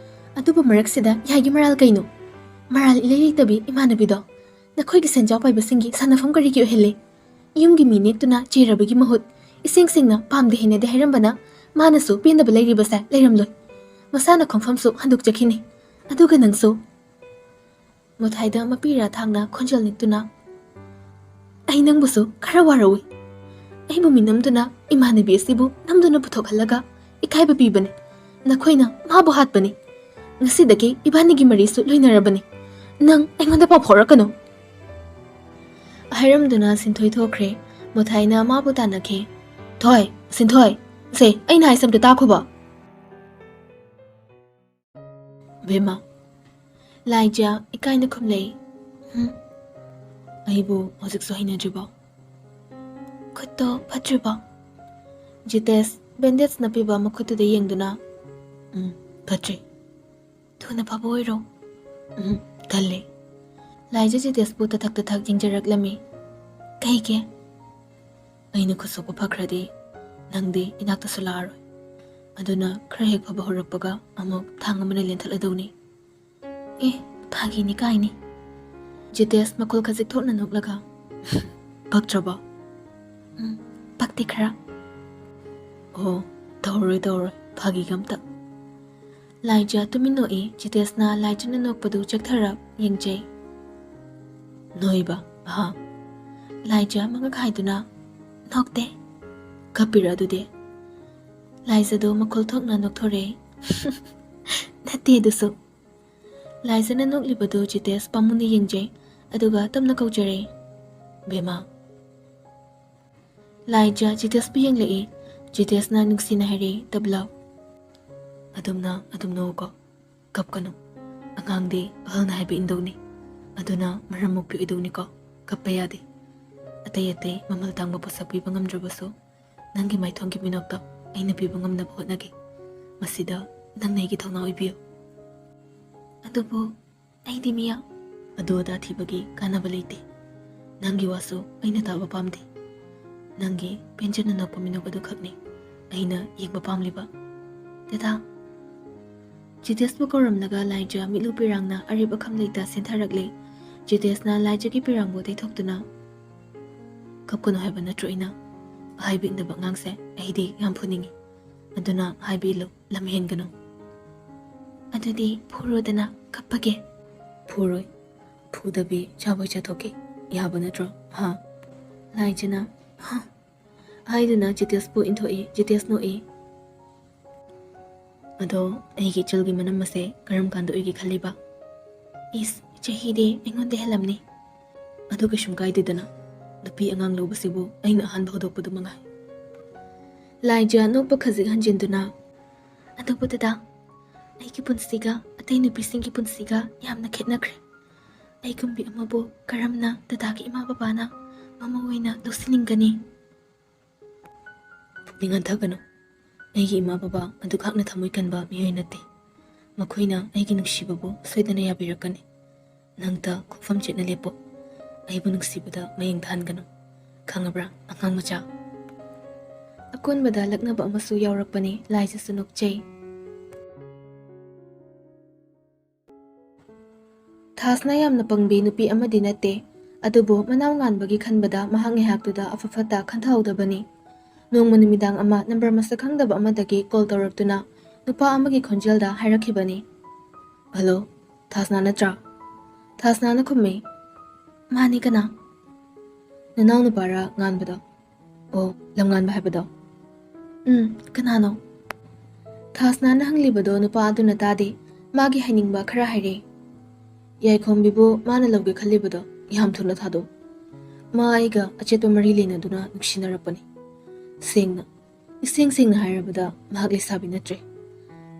ꯑꯗꯨꯕꯨ ꯃꯔꯛꯁꯤꯗ ꯌꯥꯏꯒꯤ ꯃꯔꯥꯜ ꯀꯩꯅꯣ? ꯃꯔꯥꯜ ꯏꯂꯩ ꯂꯩꯇꯕꯤ ꯏꯃꯥꯟꯅꯕꯤꯗꯣ ꯅꯈꯣꯏꯒꯤ ꯁꯦꯟꯖꯥꯎ ꯄꯥꯏꯕꯁꯤꯡꯒꯤ ꯁꯥꯟꯅꯐꯝ ꯀꯔꯤꯒꯤ ꯑꯣꯏꯍꯜꯂꯤ? ꯌꯨꯝꯒꯤ ꯃꯤ ꯅꯦꯛꯇꯨꯅ ꯆꯦꯔꯕꯒꯤ ꯃꯍꯨꯠ ꯏꯁꯦꯡ ꯁꯦꯡꯅ ꯄꯥꯝꯗꯦ ꯍꯩꯅꯗꯦ ꯍꯥꯏꯔꯝꯕꯅ ꯃꯥꯅꯁꯨ ꯄꯦꯟꯗꯕ ꯂꯩꯔꯤꯕꯁꯦ ꯂꯩꯔꯝꯂꯣꯏ꯫ ꯃꯁꯥꯅ ꯈꯣꯡꯐꯝꯁꯨ ꯍꯟꯗꯣꯛꯆꯈꯤꯅꯤ꯫ ꯑꯗꯨꯒ ꯅꯪꯁꯨ꯫" ꯃꯣꯊꯥꯏꯗ ꯃꯄꯤꯔꯥ ꯊꯥꯡꯅ ꯈꯣꯟꯖꯦꯜ ꯅꯤꯛꯇꯨꯅ, "ꯑꯩ ꯅꯪꯕꯨꯁꯨ ꯈꯔ ꯋꯥꯔꯧꯏ꯫ ꯑꯩꯕꯨ ꯃꯤꯅꯝꯗꯨꯅ ꯏꯃꯥꯟꯅꯕꯤ ꯑꯁꯤꯕꯨ ꯅꯝꯗꯨꯅ ꯄꯨꯊꯣꯛꯍꯜꯂꯒ ꯏꯀꯥꯏꯕ ꯄꯤꯕꯅꯤ꯫ ꯅꯈꯣꯏꯅ ꯃꯥꯕꯨ ꯍꯥꯠꯄꯅꯤ꯫ ꯉꯁꯤꯗꯒꯤ ꯏꯕꯥꯅꯤꯒꯤ ꯃꯔꯤꯁꯨ ꯂꯣꯏꯅꯔꯕꯅꯤ꯫ ꯅꯪ ꯑꯩꯉꯣꯟꯗ ꯄꯥꯎ ꯐꯥꯎꯔꯛꯀꯅꯨ꯫" ꯍꯥꯏꯔꯝꯗꯨꯅ ꯁꯤꯟꯊꯣꯏ ꯊꯣꯛꯈ꯭ꯔꯦ꯫ ꯃꯣꯊꯥꯏꯅ ꯃꯥꯕꯨ ꯇꯥꯟꯅꯈꯤ꯫ "ꯊꯣꯏ, ꯁꯤꯟꯊꯣꯏ, ꯁꯦ, ꯑꯩꯅ ꯍꯥꯏꯁꯦ ꯑꯝꯇ ꯇꯥꯈꯣꯕ꯫" ꯕꯦꯝꯃ꯫ ꯂꯥꯏꯖꯥ ꯏꯀꯥꯏꯅ ꯈꯨꯝꯂꯛꯏ꯫ "ꯍꯨꯝ?" "ꯑꯩꯕꯨ ꯍꯧꯖꯤꯛꯁꯨ ꯍꯩꯅꯗ꯭ꯔꯤꯕꯣ?" "ꯈꯨꯠꯇꯣ ꯐꯠꯇ꯭ꯔꯤꯕꯣ?" ꯖꯤꯇꯦꯁ ꯕꯦꯟꯗꯦꯖ ꯅꯞꯄꯤꯕ ꯃꯈꯨꯠꯇꯨꯗ ꯌꯦꯡꯗꯨꯅ, "ꯎꯝ, ꯐꯠꯇ꯭ꯔꯤ꯫" "ꯊꯨꯅ ꯐꯕ ꯑꯣꯏꯔꯣ꯫" "ꯎꯝ, ꯈꯜꯂꯦ꯫" ꯂꯥꯏꯖꯥ ꯖꯤꯇꯦꯁꯄꯨ ꯇꯊꯛ ꯇꯊꯛ ꯌꯦꯡꯖꯔꯛꯂꯝꯃꯤ꯫ "ꯀꯩꯒꯤ?" "ꯑꯩꯅ ꯈꯨꯠ ꯁꯣꯛꯄ ꯐꯈ꯭ꯔꯗꯤ ꯅꯪꯗꯤ ꯏꯅꯥꯛꯇꯁꯨ ꯂꯥꯛꯑꯔꯣꯏ꯫ ꯑꯗꯨꯅ ꯈꯔ ꯍꯦꯛ ꯐꯕ ꯍꯧꯔꯛꯄꯒ ꯑꯃꯨꯛ ꯊꯥꯡ ꯑꯃꯅ ꯂꯦꯟꯊꯠꯂꯗꯧꯅꯤ꯫ ꯑꯦ, ꯐꯥꯒꯤꯅꯤ ꯀꯥꯏꯅꯤ꯫ ꯖꯤꯇꯦꯁ ꯃꯈꯨꯜ ꯈꯖꯤꯛ ꯊꯣꯛꯅ ꯅꯣꯛꯂꯒ, "ꯄꯛꯇ꯭ꯔꯕꯣ?" "ꯎꯝ, ꯄꯛꯇꯦ ꯈꯔ꯫" "ꯑꯣ, ꯇꯧꯔꯣꯏ, ꯇꯧꯔꯣꯏ, ꯐꯥꯒꯤꯒ ꯑꯝꯇ꯫" ꯂꯥꯏꯖꯥ ꯇꯨꯃꯤꯟ ꯅꯣꯛꯏ꯫ ꯖꯤꯇꯦꯁꯅ ꯂꯥꯏꯖꯥꯅ ꯅꯣꯛꯄꯗꯨ ꯆꯦꯛꯊꯔꯞ ꯌꯦꯡꯖꯩ꯫ "ꯅꯣꯏꯕ, ꯑꯍꯥ?" ꯂꯥꯏꯖꯥ ꯃꯉꯛ ꯍꯥꯏꯗꯨꯅ, "ꯅꯣꯛꯇꯦ꯫" "ꯀꯞꯄꯤꯔ ꯑꯗꯨꯗꯤ?" ꯂꯥꯏꯖꯥꯗꯣ ꯃꯈꯨꯜ ꯊꯣꯛꯅ ꯅꯣꯛꯊꯣꯔꯛꯏ꯫ "ꯅꯠꯇꯦ ꯑꯗꯨꯁꯨ꯫" ꯂꯥꯏꯖꯥꯅ ꯅꯣꯛꯂꯤꯕꯗꯨ ꯖꯤꯇꯦꯁ ꯄꯥꯝꯃꯨꯅ ꯌꯦꯡꯖꯩ, ꯑꯗꯨꯒ ꯇꯞꯅ ꯀꯧꯖꯔꯦ, "ꯕꯦꯃꯥ꯫" ꯂꯥꯏꯖꯥ ꯖꯤꯇꯦꯁꯄꯨ ꯌꯦꯡꯂꯛꯏ꯫ ꯖꯤꯇꯦꯁꯅ ꯅꯨꯡꯁꯤꯅ ꯍꯥꯏꯔꯛꯏ, "ꯇꯞꯂꯥꯎ꯫ ꯑꯗꯨꯝꯅ ꯑꯗꯨꯝ ꯅꯣꯛꯎꯀꯣ, ꯀꯞꯀꯅꯨ꯫ ꯑꯉꯥꯡꯗꯤ ꯑꯍꯜꯅ ꯍꯥꯏꯕ ꯏꯟꯗꯧꯅꯤ, ꯑꯗꯨꯅ ꯃꯔꯝ ꯃꯣꯛꯄꯤ ꯑꯣꯏꯗꯧꯅꯤꯀꯣ, ꯀꯞꯄ ꯌꯥꯗꯦ꯫ ꯑꯇꯩ ꯑꯇꯩ ꯃꯃꯜ ꯇꯥꯡꯕ ꯄꯣꯠꯁꯛ ꯄꯤꯕ ꯉꯝꯗ꯭ꯔꯕꯁꯨ, ꯅꯪꯒꯤ ꯃꯥꯏꯊꯣꯡꯒꯤ ꯃꯤꯅꯣꯛꯇꯣ ꯑꯩꯅ ꯄꯤꯕ ꯉꯝꯅꯕ ꯍꯣꯠꯅꯒꯦ꯫ ꯃꯁꯤꯗ ꯅꯪꯅ ꯑꯩꯒꯤ ꯊꯧꯅꯥ ꯑꯣꯏꯕꯤꯌꯨ꯫" "ꯑꯗꯨꯕꯨ ꯑꯩꯗꯤ ꯃꯤꯌꯥ꯫" "ꯑꯗꯨ ꯑꯗꯥ ꯊꯤꯕꯒꯤ ꯀꯥꯟꯅꯕ ꯂꯩꯇꯦ꯫ ꯅꯪꯒꯤ ꯋꯥꯁꯨ ꯑꯩꯅ ꯇꯥꯕ ꯄꯥꯝꯗꯦ꯫ ꯅꯪꯒꯤ ꯄꯦꯟꯖꯅ ꯅꯣꯛꯄ ꯃꯤꯅꯣꯛ ꯑꯗꯨ ꯈꯛꯅꯤ ꯑꯩꯅ ꯌꯦꯡꯕ ꯄꯥꯝꯂꯤꯕ꯫ ꯗꯗꯥ꯫" ꯖꯤꯇꯦꯁꯄꯨ ꯀꯧꯔꯝꯂꯒ ꯂꯥꯏꯖꯥ ꯃꯤꯠꯂꯨ ꯄꯤꯔꯥꯡꯅ ꯑꯔꯦꯞ ꯑꯈꯝ ꯂꯩꯇ ꯆꯦꯟꯊꯔꯛꯂꯦ꯫ ꯖꯤꯇꯦꯁꯅ ꯂꯥꯏꯖꯥꯒꯤ ꯄꯤꯔꯥꯡꯕꯨ ꯇꯩꯊꯣꯛꯇꯨꯅ, "ꯀꯞꯀꯅꯨ ꯍꯥꯏꯕ ꯅꯠꯇ꯭ꯔꯣ ꯑꯩꯅ? ꯑꯍꯥꯏꯕ ꯏꯟꯗꯕ ꯑꯉꯥꯡꯁꯦ ꯑꯩꯗꯤ ꯌꯥꯝ ꯐꯨꯅꯤꯡꯉꯤ꯫ ꯑꯗꯨꯅ ꯍꯥꯏꯕ ꯏꯜꯂꯨ, ꯂꯝ ꯍꯦꯟꯒꯅꯨ꯫" "ꯑꯗꯨꯗꯤ ꯐꯨꯔꯣꯗꯅ, ꯀꯞꯄꯒꯦ꯫" "ꯐꯨꯔꯣꯏ, ꯐꯨꯗꯕꯤ ꯆꯥꯕꯣꯏ ꯆꯥꯊꯣꯛꯀꯦ꯫ ꯌꯥꯕ ꯅꯠꯇ꯭ꯔꯣ, ꯍꯥ?" ꯂꯥꯏꯖꯥꯅ "ꯍꯥ" ꯍꯥꯏꯗꯨꯅ ꯖꯤꯇꯦꯁꯄꯨ ꯏꯟꯊꯣꯛꯏ꯫ ꯖꯤꯇꯦꯁ ꯅꯣꯛꯏ꯫ "ꯑꯗꯣ ꯑꯩꯒꯤ ꯏꯆꯜꯒꯤ ꯃꯅꯝ ꯑꯁꯦ ꯀꯔꯝ ꯀꯥꯟꯗ ꯑꯣꯏꯒꯦ ꯈꯜꯂꯤꯕ?" "ꯏꯁ, ꯆꯍꯤꯗꯤ ꯑꯩꯉꯣꯟꯗ ꯍꯦꯜꯂꯝꯅꯤ꯫" "ꯑꯗꯨ ꯀꯩꯁꯨꯝ ꯀꯥꯏꯗꯦꯗꯅ, ꯅꯨꯄꯤ ꯑꯉꯥꯡ ꯂꯧꯕꯁꯤꯕꯨ ꯑꯩꯅ ꯑꯍꯥꯟꯕ ꯍꯧꯗꯣꯛꯄꯗꯨ ꯃꯉꯥꯏ꯫" ꯂꯥꯏꯖꯥ ꯅꯣꯛꯄ ꯈꯖꯤꯛ ꯍꯟꯖꯤꯟꯗꯨꯅ, "ꯑꯗꯨꯕꯨ ꯗꯗꯥ, ꯑꯩꯒꯤ ꯄꯨꯟꯁꯤꯒ ꯑꯇꯩ ꯅꯨꯄꯤꯁꯤꯡꯒꯤ ꯄꯨꯟꯁꯤꯒ ꯌꯥꯝꯅ ꯈꯦꯠꯅꯈ꯭ꯔꯦ꯫ ꯑꯩꯒꯨꯝꯕꯤ ꯑꯃꯕꯨ ꯀꯔꯝꯅ ꯗꯗꯥꯒꯤ ꯏꯃꯥ ꯕꯕꯥꯅ ꯃꯃꯧ ꯑꯣꯏꯅ ꯂꯧꯁꯤꯟꯅꯤꯡꯒꯅꯤ?" "ꯄꯨꯛꯅꯤꯡ ꯍꯟꯊꯒꯅꯨ꯫ ꯑꯩꯒꯤ ꯏꯃꯥ ꯕꯕꯥ ꯑꯗꯨꯈꯛꯅ ꯊꯃꯣꯏ ꯀꯟꯕ ꯃꯤꯑꯣꯏ ꯅꯠꯇꯦ꯫ ꯃꯈꯣꯏꯅ ꯑꯩꯒꯤ ꯅꯨꯡꯁꯤꯕꯕꯨ ꯁꯣꯏꯗꯅ ꯌꯥꯕꯤꯔꯛꯀꯅꯤ꯫ ꯅꯪꯇ ꯈꯣꯡꯐꯝ ꯆꯦꯠꯅ ꯂꯦꯞꯄꯨ꯫ ꯑꯩꯕꯨ ꯅꯨꯡꯁꯤꯕꯗ ꯃꯌꯦꯡ ꯊꯥꯍꯟꯒꯅꯨ꯫ ꯈꯪꯉꯕ꯭ꯔꯥ, ꯑꯉꯥꯡ ꯃꯆꯥ?" ꯑꯀꯣꯟꯕꯗ ꯂꯛꯅꯕ ꯑꯃꯁꯨ ꯌꯥꯎꯔꯛꯄꯅꯤ, ꯂꯥꯏꯖꯁꯨ ꯅꯣꯛꯆꯩ꯫ ꯊꯥꯁꯅ ꯌꯥꯝꯅ ꯄꯪꯕꯤ ꯅꯨꯄꯤ ꯑꯃꯗꯤ ꯅꯠꯇꯦ, ꯑꯗꯨꯕꯨ ꯃꯅꯥꯎ ꯉꯥꯟꯕꯒꯤ ꯈꯟꯕꯗ ꯃꯍꯥꯛ ꯉꯥꯏꯍꯥꯛꯇꯨꯗ ꯑꯐ ꯐꯠꯇ ꯈꯟꯊꯍꯧꯗꯕꯅꯤ꯫ ꯅꯣꯡꯃ ꯅꯨꯃꯤꯗꯥꯡ ꯑꯃ ꯅꯝꯕꯔ ꯃꯁꯛ ꯈꯪꯗꯕ ꯑꯃꯗꯒꯤ ꯀꯣꯜ ꯇꯧꯔꯛꯇꯨꯅ ꯅꯨꯄꯥ ꯑꯃꯒꯤ ꯈꯣꯟꯖꯦꯜꯗ ꯍꯥꯏꯔꯛꯈꯤꯕꯅꯤ, "ꯍꯜꯂꯣ, ꯊꯥꯁꯅꯥ ꯅꯠꯇ꯭ꯔꯥ?" ꯊꯥꯁꯅꯥꯅ ꯈꯨꯝꯃꯤ, "ꯃꯥꯅꯤ, ꯀꯅꯥ?" "ꯅꯅꯥꯎ ꯅꯨꯄꯥꯔꯥ ꯉꯥꯟꯕꯗꯣ?" "ꯑꯣ, ꯂꯝꯉꯥꯟꯕ ꯍꯥꯏꯕꯗꯣ?" "ꯎꯝ, ꯀꯅꯥꯅꯣ?" ꯊꯥꯁꯅꯥꯅ ꯍꯪꯂꯤꯕꯗꯣ ꯅꯨꯄꯥ ꯑꯗꯨꯅ ꯇꯥꯗꯦ꯫ ꯃꯥꯒꯤ ꯍꯥꯏꯅꯤꯡꯕ ꯈꯔ ꯍꯥꯏꯔꯦ꯫ "ꯌꯥꯏꯈꯣꯝꯕꯤꯕꯨ ꯃꯥꯅ ꯂꯧꯒꯦ ꯈꯜꯂꯤꯕꯗꯣ ꯌꯥꯝ ꯊꯨꯅ ꯊꯥꯗꯣꯛ꯫ ꯃꯥ ꯑꯩꯒ ꯑꯆꯦꯠꯄ ꯃꯔꯤ ꯂꯩꯅꯗꯨꯅ ꯅꯨꯡꯁꯤꯅꯔꯛꯄꯅꯤ꯫ ꯁꯦꯡꯅ, ꯏꯁꯦꯡ ꯁꯦꯡꯅ ꯍꯥꯏꯔꯕꯗ ꯃꯍꯥꯛ ꯂꯩꯁꯥꯕꯤ ꯅꯠꯇ꯭ꯔꯦ꯫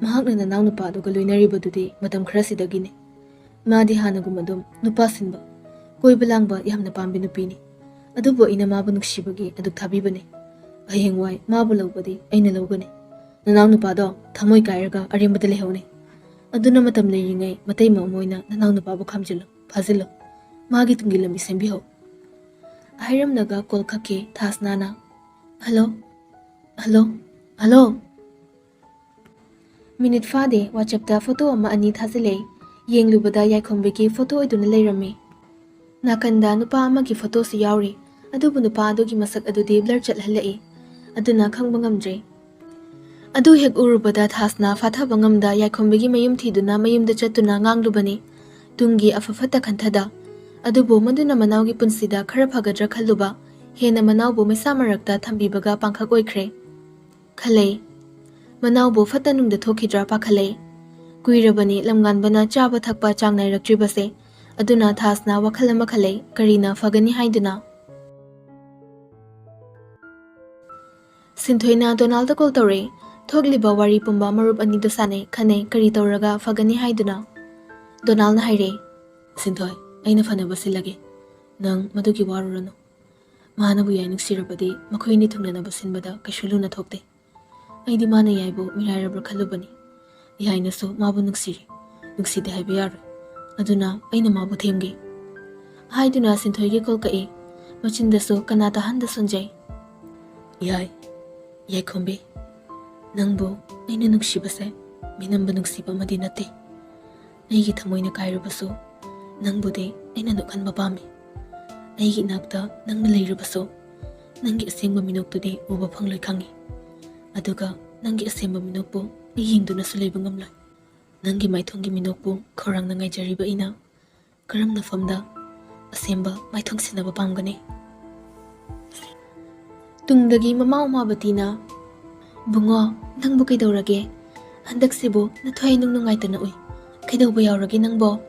ꯃꯍꯥꯛꯅ ꯅꯅꯥꯎ ꯅꯨꯄꯥ ꯑꯗꯨꯒ ꯂꯣꯏꯅꯔꯤꯕꯗꯨꯗꯤ ꯃꯇꯝ ꯈꯔꯁꯤꯗꯒꯤꯅꯤ꯫ ꯃꯥꯗꯤ ꯍꯥꯟꯅꯒꯨꯝ ꯑꯗꯨꯝ ꯅꯨꯄꯥ ꯁꯤꯟꯕ, ꯀꯣꯏꯕ ꯂꯥꯡꯕ ꯌꯥꯝꯅ ꯄꯥꯝꯕꯤ ꯅꯨꯄꯤꯅꯤ꯫ ꯑꯗꯨꯕꯨ ꯑꯩꯅ ꯃꯥꯕꯨ ꯅꯨꯡꯁꯤꯕꯒꯤ ꯑꯗꯨꯛ ꯊꯥꯕꯤꯕꯅꯤ꯫ ꯍꯌꯦꯡꯋꯥꯏ ꯃꯥꯕꯨ ꯂꯧꯕꯗꯤ ꯑꯩꯅ ꯂꯧꯒꯅꯤ꯫ ꯅꯅꯥꯎ ꯅꯨꯄꯥꯗꯣ ꯊꯃꯣꯏ ꯀꯥꯏꯔꯒ ꯑꯔꯦꯝꯕꯗ ꯂꯩꯍꯧꯅꯤ꯫ ꯑꯗꯨꯅ ꯃꯇꯝ ꯂꯩꯔꯤꯉꯩ ꯃꯇꯩ ꯃꯃꯣꯏꯅ ꯅꯅꯥꯎ ꯅꯨꯄꯥꯕꯨ ꯈꯥꯝꯖꯤꯜꯂꯨ, ꯐꯥꯖꯤꯜꯂꯨ꯫ ꯃꯥꯒꯤ ꯇꯨꯡꯒꯤ ꯂꯝꯕꯤ ꯁꯦꯝꯕꯤꯍꯧ꯫" ꯍꯥꯏꯔꯝꯂꯒ ꯀꯣꯜ ꯀꯛꯈꯤ ꯊꯥꯁꯅꯥꯅ꯫ "Hello, hello, hello!" ꯃꯤꯅꯤꯠ ꯐꯥꯗꯦ, WhatsApp-ꯇ ꯐꯣꯇꯣ ꯑꯃ ꯑꯅꯤ ꯊꯥꯖꯤꯜꯂꯛꯏ꯫ ꯌꯦꯡꯂꯨꯕꯗ ꯌꯥꯏꯈꯣꯝꯕꯤꯒꯤ ꯐꯣꯇꯣ ꯑꯣꯏꯗꯨꯅ ꯂꯩꯔꯝꯃꯤ꯫ ꯅꯥꯀꯟꯗ ꯅꯨꯄꯥ ꯑꯃꯒꯤ ꯐꯣꯇꯣꯁꯨ ꯌꯥꯎꯔꯤ, ꯑꯗꯨꯕꯨ ꯅꯨꯄꯥ ꯑꯗꯨꯒꯤ ꯃꯁꯛ ꯑꯗꯨꯗꯤ ꯕ꯭ꯂꯔ ꯆꯠꯍꯜꯂꯛꯏ, ꯑꯗꯨꯅ ꯈꯪꯕ ꯉꯝꯗ꯭ꯔꯦ꯫ ꯑꯗꯨ ꯍꯦꯛ ꯎꯔꯨꯕꯗ ꯊꯥꯁꯅꯥ ꯐꯥꯊꯕ ꯉꯝꯗ ꯌꯥꯏꯈꯣꯝꯕꯤꯒꯤ ꯃꯌꯨꯝ ꯊꯤꯗꯨꯅ ꯃꯌꯨꯝꯗ ꯆꯠꯇꯨꯅ ꯉꯥꯡꯂꯨꯕꯅꯤ, ꯇꯨꯡꯒꯤ ꯑꯐ ꯐꯠꯇ ꯈꯟꯊꯗ꯫ ꯑꯗꯨꯕꯨ ꯃꯗꯨꯅ ꯃꯅꯥꯎꯒꯤ ꯄꯨꯟꯁꯤꯗ ꯈꯔ ꯐꯒꯗ꯭ꯔꯥ ꯈꯜꯂꯨꯕ, ꯍꯦꯟꯅ ꯃꯅꯥꯎꯕꯨ ꯃꯩꯁꯥ ꯃꯔꯛꯇ ꯊꯝꯕꯤꯕꯒ ꯄꯥꯡꯈꯛ ꯑꯣꯏꯈ꯭ꯔꯦ꯫ ꯈꯜꯂꯦ꯫ ꯃꯅꯥꯎꯕꯨ ꯐꯠꯇ ꯅꯨꯡꯗ ꯊꯣꯛꯈꯤꯗ꯭ꯔꯥ ꯄꯥꯈꯠꯂꯦ꯫ ꯀꯨꯏꯔꯕꯅꯤ ꯂꯝꯉꯥꯟꯕꯅ ꯆꯥꯕ ꯊꯛꯄ ꯆꯥꯡ ꯅꯥꯏꯔꯛꯇ꯭ꯔꯤꯕꯁꯦ꯫ ꯑꯗꯨꯅ ꯊꯥꯁꯅ ꯋꯥꯈꯜ ꯑꯃ ꯈꯜꯂꯦ, ꯀꯔꯤꯅ ꯐꯒꯅꯤ ꯍꯥꯏꯗꯨꯅ꯫ ꯁꯤꯟꯊꯣꯏꯅ ꯗꯣꯅꯥꯜꯗ ꯀꯣꯜ ꯇꯧꯔꯦ꯫ ꯊꯣꯛꯂꯤꯕ ꯋꯥꯔꯤ ꯄꯨꯝꯕ ꯃꯔꯨꯞ ꯑꯅꯤꯗꯨ ꯁꯥꯟꯅꯩ, ꯈꯟꯅꯩ, ꯀꯔꯤ ꯇꯧꯔꯒ ꯐꯒꯅꯤ ꯍꯥꯏꯗꯨꯅ꯫ ꯗꯣꯅꯥꯜꯅ ꯍꯥꯏꯔꯦ, "ꯁꯤꯟꯊꯣꯏ, ꯑꯩꯅ ꯐꯅꯕ ꯁꯤꯜꯂꯒꯦ꯫ ꯅꯪ ꯃꯗꯨꯒꯤ ꯋꯥꯔꯨꯔꯅꯨ꯫ ꯃꯥꯅꯕꯨ ꯌꯥꯏ ꯅꯨꯡꯁꯤꯔꯕꯗꯤ ꯃꯈꯣꯏ ꯑꯅꯤ ꯊꯨꯡꯅꯅꯕ ꯁꯤꯟꯕꯗ ꯀꯩꯁꯨ ꯂꯨꯅ ꯊꯣꯛꯇꯦ꯫ ꯑꯩꯗꯤ ꯃꯥꯅ ꯌꯥꯏꯕꯨ ꯃꯤꯔꯥꯏꯔꯕ꯭ꯔꯥ ꯈꯜꯂꯨꯕꯅꯤ꯫ ꯌꯥꯏꯅꯁꯨ ꯃꯥꯕꯨ ꯅꯨꯡꯁꯤꯔꯤ꯫ ꯅꯨꯡꯁꯤꯗꯦ ꯍꯥꯏꯕ ꯌꯥꯔꯣꯏ꯫ ꯑꯗꯨꯅ ꯑꯩꯅ ꯃꯥꯕꯨ ꯊꯦꯝꯒꯦ꯫" ꯍꯥꯏꯗꯨꯅ ꯁꯤꯟꯊꯣꯏꯒꯤ ꯀꯣꯜ ꯀꯛꯏ꯫ ꯃꯆꯤꯟꯗꯁꯨ ꯀꯅꯥ ꯇꯥꯍꯟꯗ ꯁꯣꯟꯖꯩ꯫ "ꯌꯥꯏ, ꯌꯥꯏꯈꯣꯝꯕꯤ, ꯅꯪꯕꯨ ꯑꯩꯅ ꯅꯨꯡꯁꯤꯕꯁꯦ ꯃꯤꯅꯝꯕ ꯅꯨꯡꯁꯤꯕ ꯑꯃꯗꯤ ꯅꯠꯇꯦ꯫ ꯑꯩꯒꯤ ꯊꯃꯣꯏꯅ ꯀꯥꯏꯔꯕꯁꯨ ꯅꯪꯕꯨꯗꯤ ꯑꯩꯅ ꯅꯣꯛꯍꯟꯕ ꯄꯥꯝꯃꯤ꯫ ꯑꯩꯒꯤ ꯏꯅꯥꯛꯇ ꯅꯪꯅ ꯂꯩꯔꯕꯁꯨ ꯅꯪꯒꯤ ꯑꯁꯦꯡꯕ ꯃꯤꯅꯣꯛꯇꯨꯗꯤ ꯎꯕ ꯐꯪꯂꯣꯏ ꯈꯪꯉꯤ꯫ ꯑꯗꯨꯒ ꯅꯪꯒꯤ ꯑꯁꯦꯡꯕ ꯃꯤꯅꯣꯛꯄꯨ ꯑꯩ ꯌꯦꯡꯗꯨꯅꯁꯨ ꯂꯩꯕ ꯉꯝꯂꯣꯏ꯫ ꯅꯪꯒꯤ ꯃꯥꯏꯊꯣꯡꯒꯤ ꯃꯤꯅꯣꯛꯄꯨ ꯈꯧꯔꯥꯡꯅ ꯉꯥꯏꯖꯔꯤꯕ ꯑꯩꯅ ꯀꯔꯝꯅ ꯐꯝꯗ ꯑꯁꯦꯡꯕ ꯃꯥꯏꯊꯣꯡ ꯁꯤꯟꯅꯕ ꯄꯥꯝꯒꯅꯤ? ꯇꯨꯡꯗꯒꯤ ꯃꯃꯥ ꯎꯃꯥꯕꯇꯤꯅ, "ꯕꯨꯡꯉꯣ, ꯅꯪꯕꯨ ꯀꯩꯗꯧꯔꯒꯦ? ꯍꯟꯗꯛꯁꯤꯕꯨ ꯅꯊ꯭ꯋꯥꯏ ꯅꯨꯡ ꯅꯨꯡꯉꯥꯏꯇꯅ ꯎꯏ꯫ ꯀꯩꯗꯧꯕ ꯌꯥꯎꯔꯒꯦ ꯅꯪꯕꯣ?"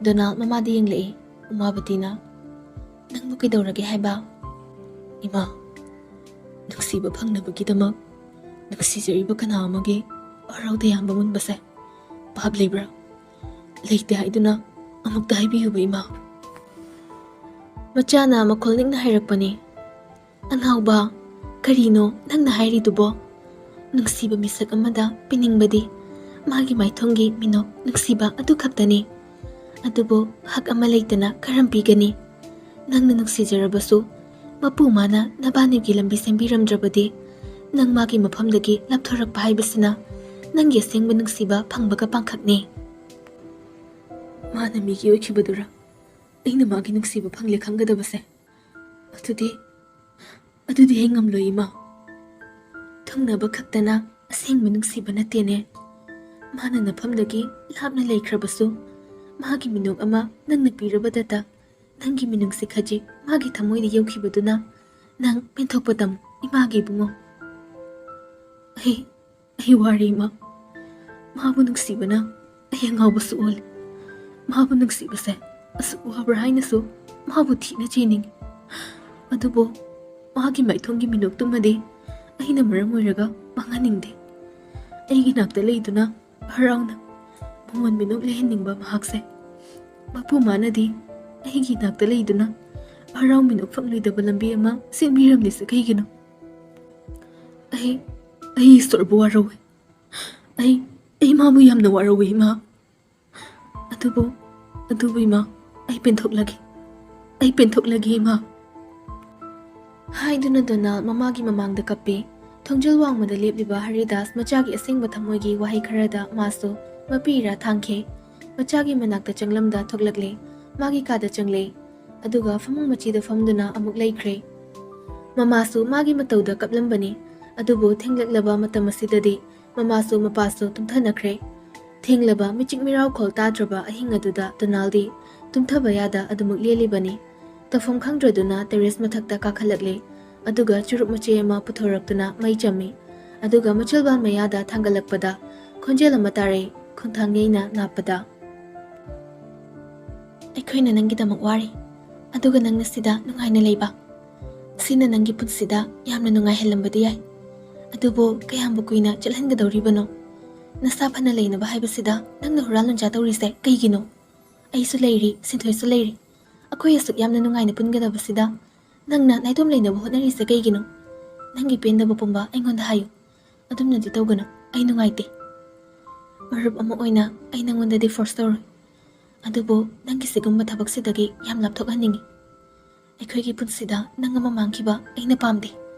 ꯗꯣꯅꯥꯜ ꯃꯃꯥꯗ ꯌꯦꯡꯂꯛꯏ꯫ ꯎꯃꯥꯕꯇꯤꯅ, "ꯅꯪꯕꯨ ꯀꯩꯗꯧꯔꯒꯦ ꯍꯥꯏꯕ?" "ꯏꯃꯥ, ꯅꯨꯡꯁꯤꯕ ꯐꯪꯅꯕꯒꯤꯗꯃꯛ ꯅꯨꯡꯁꯤꯖꯔꯤꯕ ꯀꯅꯥ ꯑꯃꯒꯤ ꯍꯔꯥꯎ ꯇꯌꯥꯝꯕ ꯃꯨꯟꯕꯁꯦ ꯄꯥꯞ ꯂꯩꯕ꯭ꯔꯥ? ꯂꯩꯇꯦ ꯍꯥꯏꯗꯨꯅ ꯑꯃꯨꯛꯇ ꯍꯥꯏꯕꯤꯌꯨꯕ, ꯏꯃꯥ?" ꯃꯆꯥꯅ ꯃꯈꯣꯜ ꯅꯤꯛꯅ ꯍꯥꯏꯔꯛꯄꯅꯤ, "ꯑꯉꯥꯎꯕ, ꯀꯔꯤꯅꯣ ꯅꯪꯅ ꯍꯥꯏꯔꯤꯗꯨꯕꯣ? ꯅꯨꯡꯁꯤꯕ ꯃꯤꯁꯛ ꯑꯃꯗ ꯄꯤꯅꯤꯡꯕꯗꯤ ꯃꯥꯒꯤ ꯃꯥꯏꯊꯣꯡꯒꯤ ꯃꯤꯅꯣꯛ ꯅꯨꯡꯁꯤꯕ ꯑꯗꯨ ꯈꯛꯇꯅꯤ꯫ ꯑꯗꯨꯕꯨ ꯍꯛ ꯑꯃ ꯂꯩꯇꯅ ꯀꯔꯝ ꯄꯤꯒꯅꯤ? ꯅꯪꯅ ꯅꯨꯡꯁꯤꯖꯔꯕꯁꯨ ꯃꯄꯨ ꯃꯥꯅ ꯅꯕꯥꯅꯤꯒꯤ ꯂꯝꯕꯤ ꯁꯦꯝꯕꯤꯔꯝꯗ꯭ꯔꯕꯗꯤ ꯅꯪ ꯃꯥꯒꯤ ꯃꯐꯝꯗꯒꯤ ꯂꯥꯞꯊꯣꯔꯛꯄ ꯍꯥꯏꯕꯁꯤꯅ ꯅꯪꯒꯤ ꯑꯁꯦꯡꯕ ꯅꯨꯡꯁꯤꯕ ꯐꯪꯕꯒ ꯄꯥꯡꯈꯛꯅꯤ꯫" ꯃꯥꯅ ꯃꯤꯒꯤ ꯑꯣꯏꯈꯤꯕꯗꯨꯔ ꯑꯩꯅ ꯃꯥꯒꯤ ꯅꯨꯡꯁꯤꯕ ꯐꯪꯂꯦ ꯈꯪꯒꯗꯕꯁꯦ? ꯑꯗꯨꯗꯤ, ꯑꯗꯨꯗꯤ ꯑꯩ ꯉꯝꯂꯣꯏ, ꯏꯃꯥ꯫ ꯊꯨꯡꯅꯕ ꯈꯛꯇꯅ ꯑꯁꯦꯡꯕ ꯅꯨꯡꯁꯤꯕ ꯅꯠꯇꯦꯅꯦ꯫ ꯃꯥꯅ ꯅꯐꯝꯗꯒꯤ ꯂꯥꯞꯅ ꯂꯩꯈ꯭ꯔꯕꯁꯨ, ꯃꯥꯒꯤ ꯃꯤꯅꯣꯛ ꯑꯃ ꯅꯪꯅ ꯄꯤꯔꯕꯗꯇ ꯅꯪꯒꯤ ꯃꯤꯅꯨꯡꯁꯤ ꯈꯖꯤꯛ ꯃꯥꯒꯤ ꯊꯃꯣꯏꯗ ꯌꯧꯈꯤꯕꯗꯨꯅ ꯅꯪ ꯄꯦꯟꯊꯣꯛꯄ ꯇꯝꯃꯨ, ꯏꯃꯥꯒꯤ ꯏꯕꯨꯡꯉꯣ꯫ ꯑꯩ, ꯑꯩ ꯋꯥꯔꯦ, ꯏꯃꯥ꯫ ꯃꯥꯕꯨ ꯅꯨꯡꯁꯤꯕꯅ ꯑꯩ ꯑꯉꯥꯎꯕꯁꯨ ꯑꯣꯜꯂꯤ꯫ ꯃꯥꯕꯨ ꯅꯨꯡꯁꯤꯕꯁꯦ ꯑꯁꯨꯛ ꯋꯥꯕ꯭ꯔꯥ ꯍꯥꯏꯅꯁꯨ ꯃꯥꯕꯨ ꯊꯤꯅ ꯆꯦꯟꯅꯤꯡꯏ꯫ ꯑꯗꯨꯕꯨ ꯃꯥꯒꯤ ꯃꯥꯏꯊꯣꯡꯒꯤ ꯃꯤꯅꯣꯛꯇꯨꯃꯗꯤ ꯑꯩꯅ ꯃꯔꯝ ꯑꯣꯏꯔꯒ ꯃꯥꯡꯍꯟꯅꯤꯡꯗꯦ꯫ ꯑꯩꯒꯤ ꯅꯥꯛꯇ ꯂꯩꯗꯨꯅ ꯍꯔꯥꯎꯅ ꯃꯉꯣꯟ ꯃꯤꯅꯣꯛ ꯂꯩꯍꯟꯅꯤꯡꯕ ꯃꯍꯥꯛꯁꯦ꯫ ꯃꯄꯨ ꯃꯥꯅꯗꯤ ꯑꯩꯒꯤ ꯅꯥꯛꯇ ꯂꯩꯗꯨꯅ ꯍꯔꯥꯎ ꯃꯤꯅꯣꯛ ꯐꯪꯂꯣꯏꯗꯕ ꯂꯝꯕꯤ ꯑꯃ ꯁꯤꯟꯕꯤꯔꯝꯂꯤꯁꯦ ꯀꯩꯒꯤꯅꯣ? ꯑꯩ, ꯑꯩ ꯏꯁꯣꯔꯕꯨ ꯋꯥꯔꯧꯏ꯫ ꯑꯩ, ꯑꯩ ꯃꯥꯕꯨ ꯌꯥꯝꯅ ꯋꯥꯔꯧꯏ, ꯏꯃꯥ꯫ ꯑꯗꯨꯕꯨ, ꯑꯗꯨꯕꯨ, ꯏꯃꯥ, ꯑꯩ ꯄꯦꯟꯊꯣꯛꯂꯒꯦ꯫ ꯑꯩ ꯄꯦꯟꯊꯣꯛꯂꯒꯦ, ꯏꯃꯥ꯫ ꯍꯥꯏꯗꯨꯅ ꯗꯣꯅꯥꯜ ꯃꯃꯥꯒꯤ ꯃꯃꯥꯡꯗ ꯀꯞꯄꯤ꯫ ꯊꯣꯡꯖꯤꯜ ꯋꯥꯡꯃꯗ ꯂꯦꯞꯂꯤꯕ ꯍꯔꯤꯗꯥꯁ ꯃꯆꯥꯒꯤ ꯑꯁꯦꯡꯕ ꯊꯃꯣꯏꯒꯤ ꯋꯥꯍꯩ ꯈꯔꯗ ꯃꯥꯁꯨ ꯃꯄꯤ ꯏꯔꯥ ꯊꯥꯡꯈꯤ꯫ ꯃꯆꯥꯒꯤ ꯃꯅꯥꯛꯇ ꯆꯪꯂꯝꯗ ꯊꯣꯛꯂꯛꯂꯦ꯫ ꯃꯥꯒꯤ ꯀꯥꯗ ꯆꯪꯂꯦ꯫ ꯑꯗꯨꯒ ꯐꯃꯨꯡ ꯃꯆꯤꯗ ꯐꯝꯗꯨꯅ ꯑꯃꯨꯛ ꯂꯩꯈ꯭ꯔꯦ꯫ ꯃꯃꯥꯁꯨ ꯃꯥꯒꯤ ꯃꯇꯧꯗ ꯀꯞꯂꯝꯕꯅꯤ꯫ ꯑꯗꯨꯕꯨ ꯊꯦꯡꯂꯛꯂꯕ ꯃꯇꯝ ꯑꯁꯤꯗꯗꯤ ꯃꯃꯥꯁꯨ ꯃꯄꯥꯁꯨ ꯇꯨꯝꯊꯅꯈ꯭ꯔꯦ꯫ ꯊꯦꯡꯂꯕ ꯃꯤꯆꯤꯛ ꯃꯤꯔꯥꯎꯈꯣꯜ ꯇꯥꯗ꯭ꯔꯕ ꯑꯍꯤꯡ ꯑꯗꯨꯗ ꯗꯣꯅꯥꯜꯗꯤ ꯇꯨꯝꯊꯕ ꯌꯥꯗ ꯑꯗꯨꯃꯛ ꯂꯦꯜꯂꯤꯕꯅꯤ꯫ ꯇꯧꯐꯝ ꯈꯪꯗ꯭ꯔꯗꯨꯅ ꯇꯦꯔꯦꯁ ꯃꯊꯛꯇ ꯀꯥꯈꯠꯂꯛꯂꯦ꯫ ꯑꯗꯨꯒ ꯆꯨꯔꯨꯞ ꯃꯆꯦ ꯑꯃ ꯄꯨꯊꯣꯔꯛꯇꯨꯅ ꯃꯩ ꯆꯝꯃꯤ꯫ ꯑꯗꯨꯒ ꯃꯆꯤꯜꯕꯥꯜ ꯃꯌꯥꯗ ꯊꯥꯡꯒꯠꯂꯛꯄꯗ ꯈꯣꯟꯖꯦꯜ ꯑꯃ ꯇꯥꯔꯦ, ꯈꯣꯡꯊꯥꯡ ꯌꯩꯅ ꯅꯥꯞꯄꯗ꯫ "ꯑꯩꯈꯣꯏꯅ ꯅꯪꯒꯤꯗꯃꯛ ꯋꯥꯔꯤ, ꯑꯗꯨꯒ ꯅꯪꯅ ꯁꯤꯗ ꯅꯨꯡꯉꯥꯏꯅ ꯂꯩꯕ꯫ ꯁꯤꯅ ꯅꯪꯒꯤ ꯄꯨꯟꯁꯤꯗ ꯌꯥꯝꯅ ꯅꯨꯡꯉꯥꯏꯍꯜꯂꯝꯕꯗꯤ ꯌꯥꯏ, ꯑꯗꯨꯕꯨ ꯀꯌꯥꯝꯕꯨ ꯀꯨꯏꯅ ꯆꯠꯍꯟꯒꯗꯧꯔꯤꯕꯅꯣ? ꯅꯁꯥ ꯐꯅ ꯂꯩꯅꯕ ꯍꯥꯏꯕꯁꯤꯗ ꯅꯪꯅ ꯍꯨꯔꯥꯟ ꯂꯨꯟꯖꯥ ꯇꯧꯔꯤꯁꯦ ꯀꯩꯒꯤꯅꯣ? ꯑꯩꯁꯨ ꯂꯩꯔꯤ, ꯁꯤꯟꯊꯣꯏꯁꯨ ꯂꯩꯔꯤ꯫ ꯑꯩꯈꯣꯏ ꯑꯁꯨꯛ ꯌꯥꯝꯅ ꯅꯨꯡꯉꯥꯏꯅ ꯄꯨꯟꯒꯗꯕꯁꯤꯗ ꯅꯪꯅ ꯅꯥꯏꯇꯣꯝ ꯂꯩꯅꯕ ꯍꯣꯠꯅꯔꯤꯁꯦ ꯀꯩꯒꯤꯅꯣ? ꯅꯪꯒꯤ ꯄꯦꯟꯗꯕ ꯄꯨꯝꯕ ꯑꯩꯉꯣꯟꯗ ꯍꯥꯏꯌꯨ꯫ ꯑꯗꯨꯝꯅꯗꯤ ꯇꯧꯒꯅꯨ, ꯑꯩ ꯅꯨꯡꯉꯥꯏꯇꯦ꯫ ꯃꯔꯨꯞ ꯑꯃ ꯑꯣꯏꯅ ꯑꯩ ꯅꯪꯉꯣꯟꯗꯗꯤ ꯐꯣꯔꯁ ꯇꯧꯔꯣꯏ, ꯑꯗꯨꯕꯨ ꯅꯪꯒꯤ ꯁꯤꯒꯨꯝꯕ ꯊꯕꯛꯁꯤꯗꯒꯤ ꯌꯥꯝ ꯂꯥꯞꯊꯣꯛꯍꯟꯅꯤꯡꯉꯤ꯫ ꯑꯩꯈꯣꯏꯒꯤ ꯄꯨꯟꯁꯤꯗ ꯅꯪ ꯑꯃ ꯃꯥꯡꯈꯤꯕ ꯑꯩꯅ ꯄꯥꯝꯗꯦ,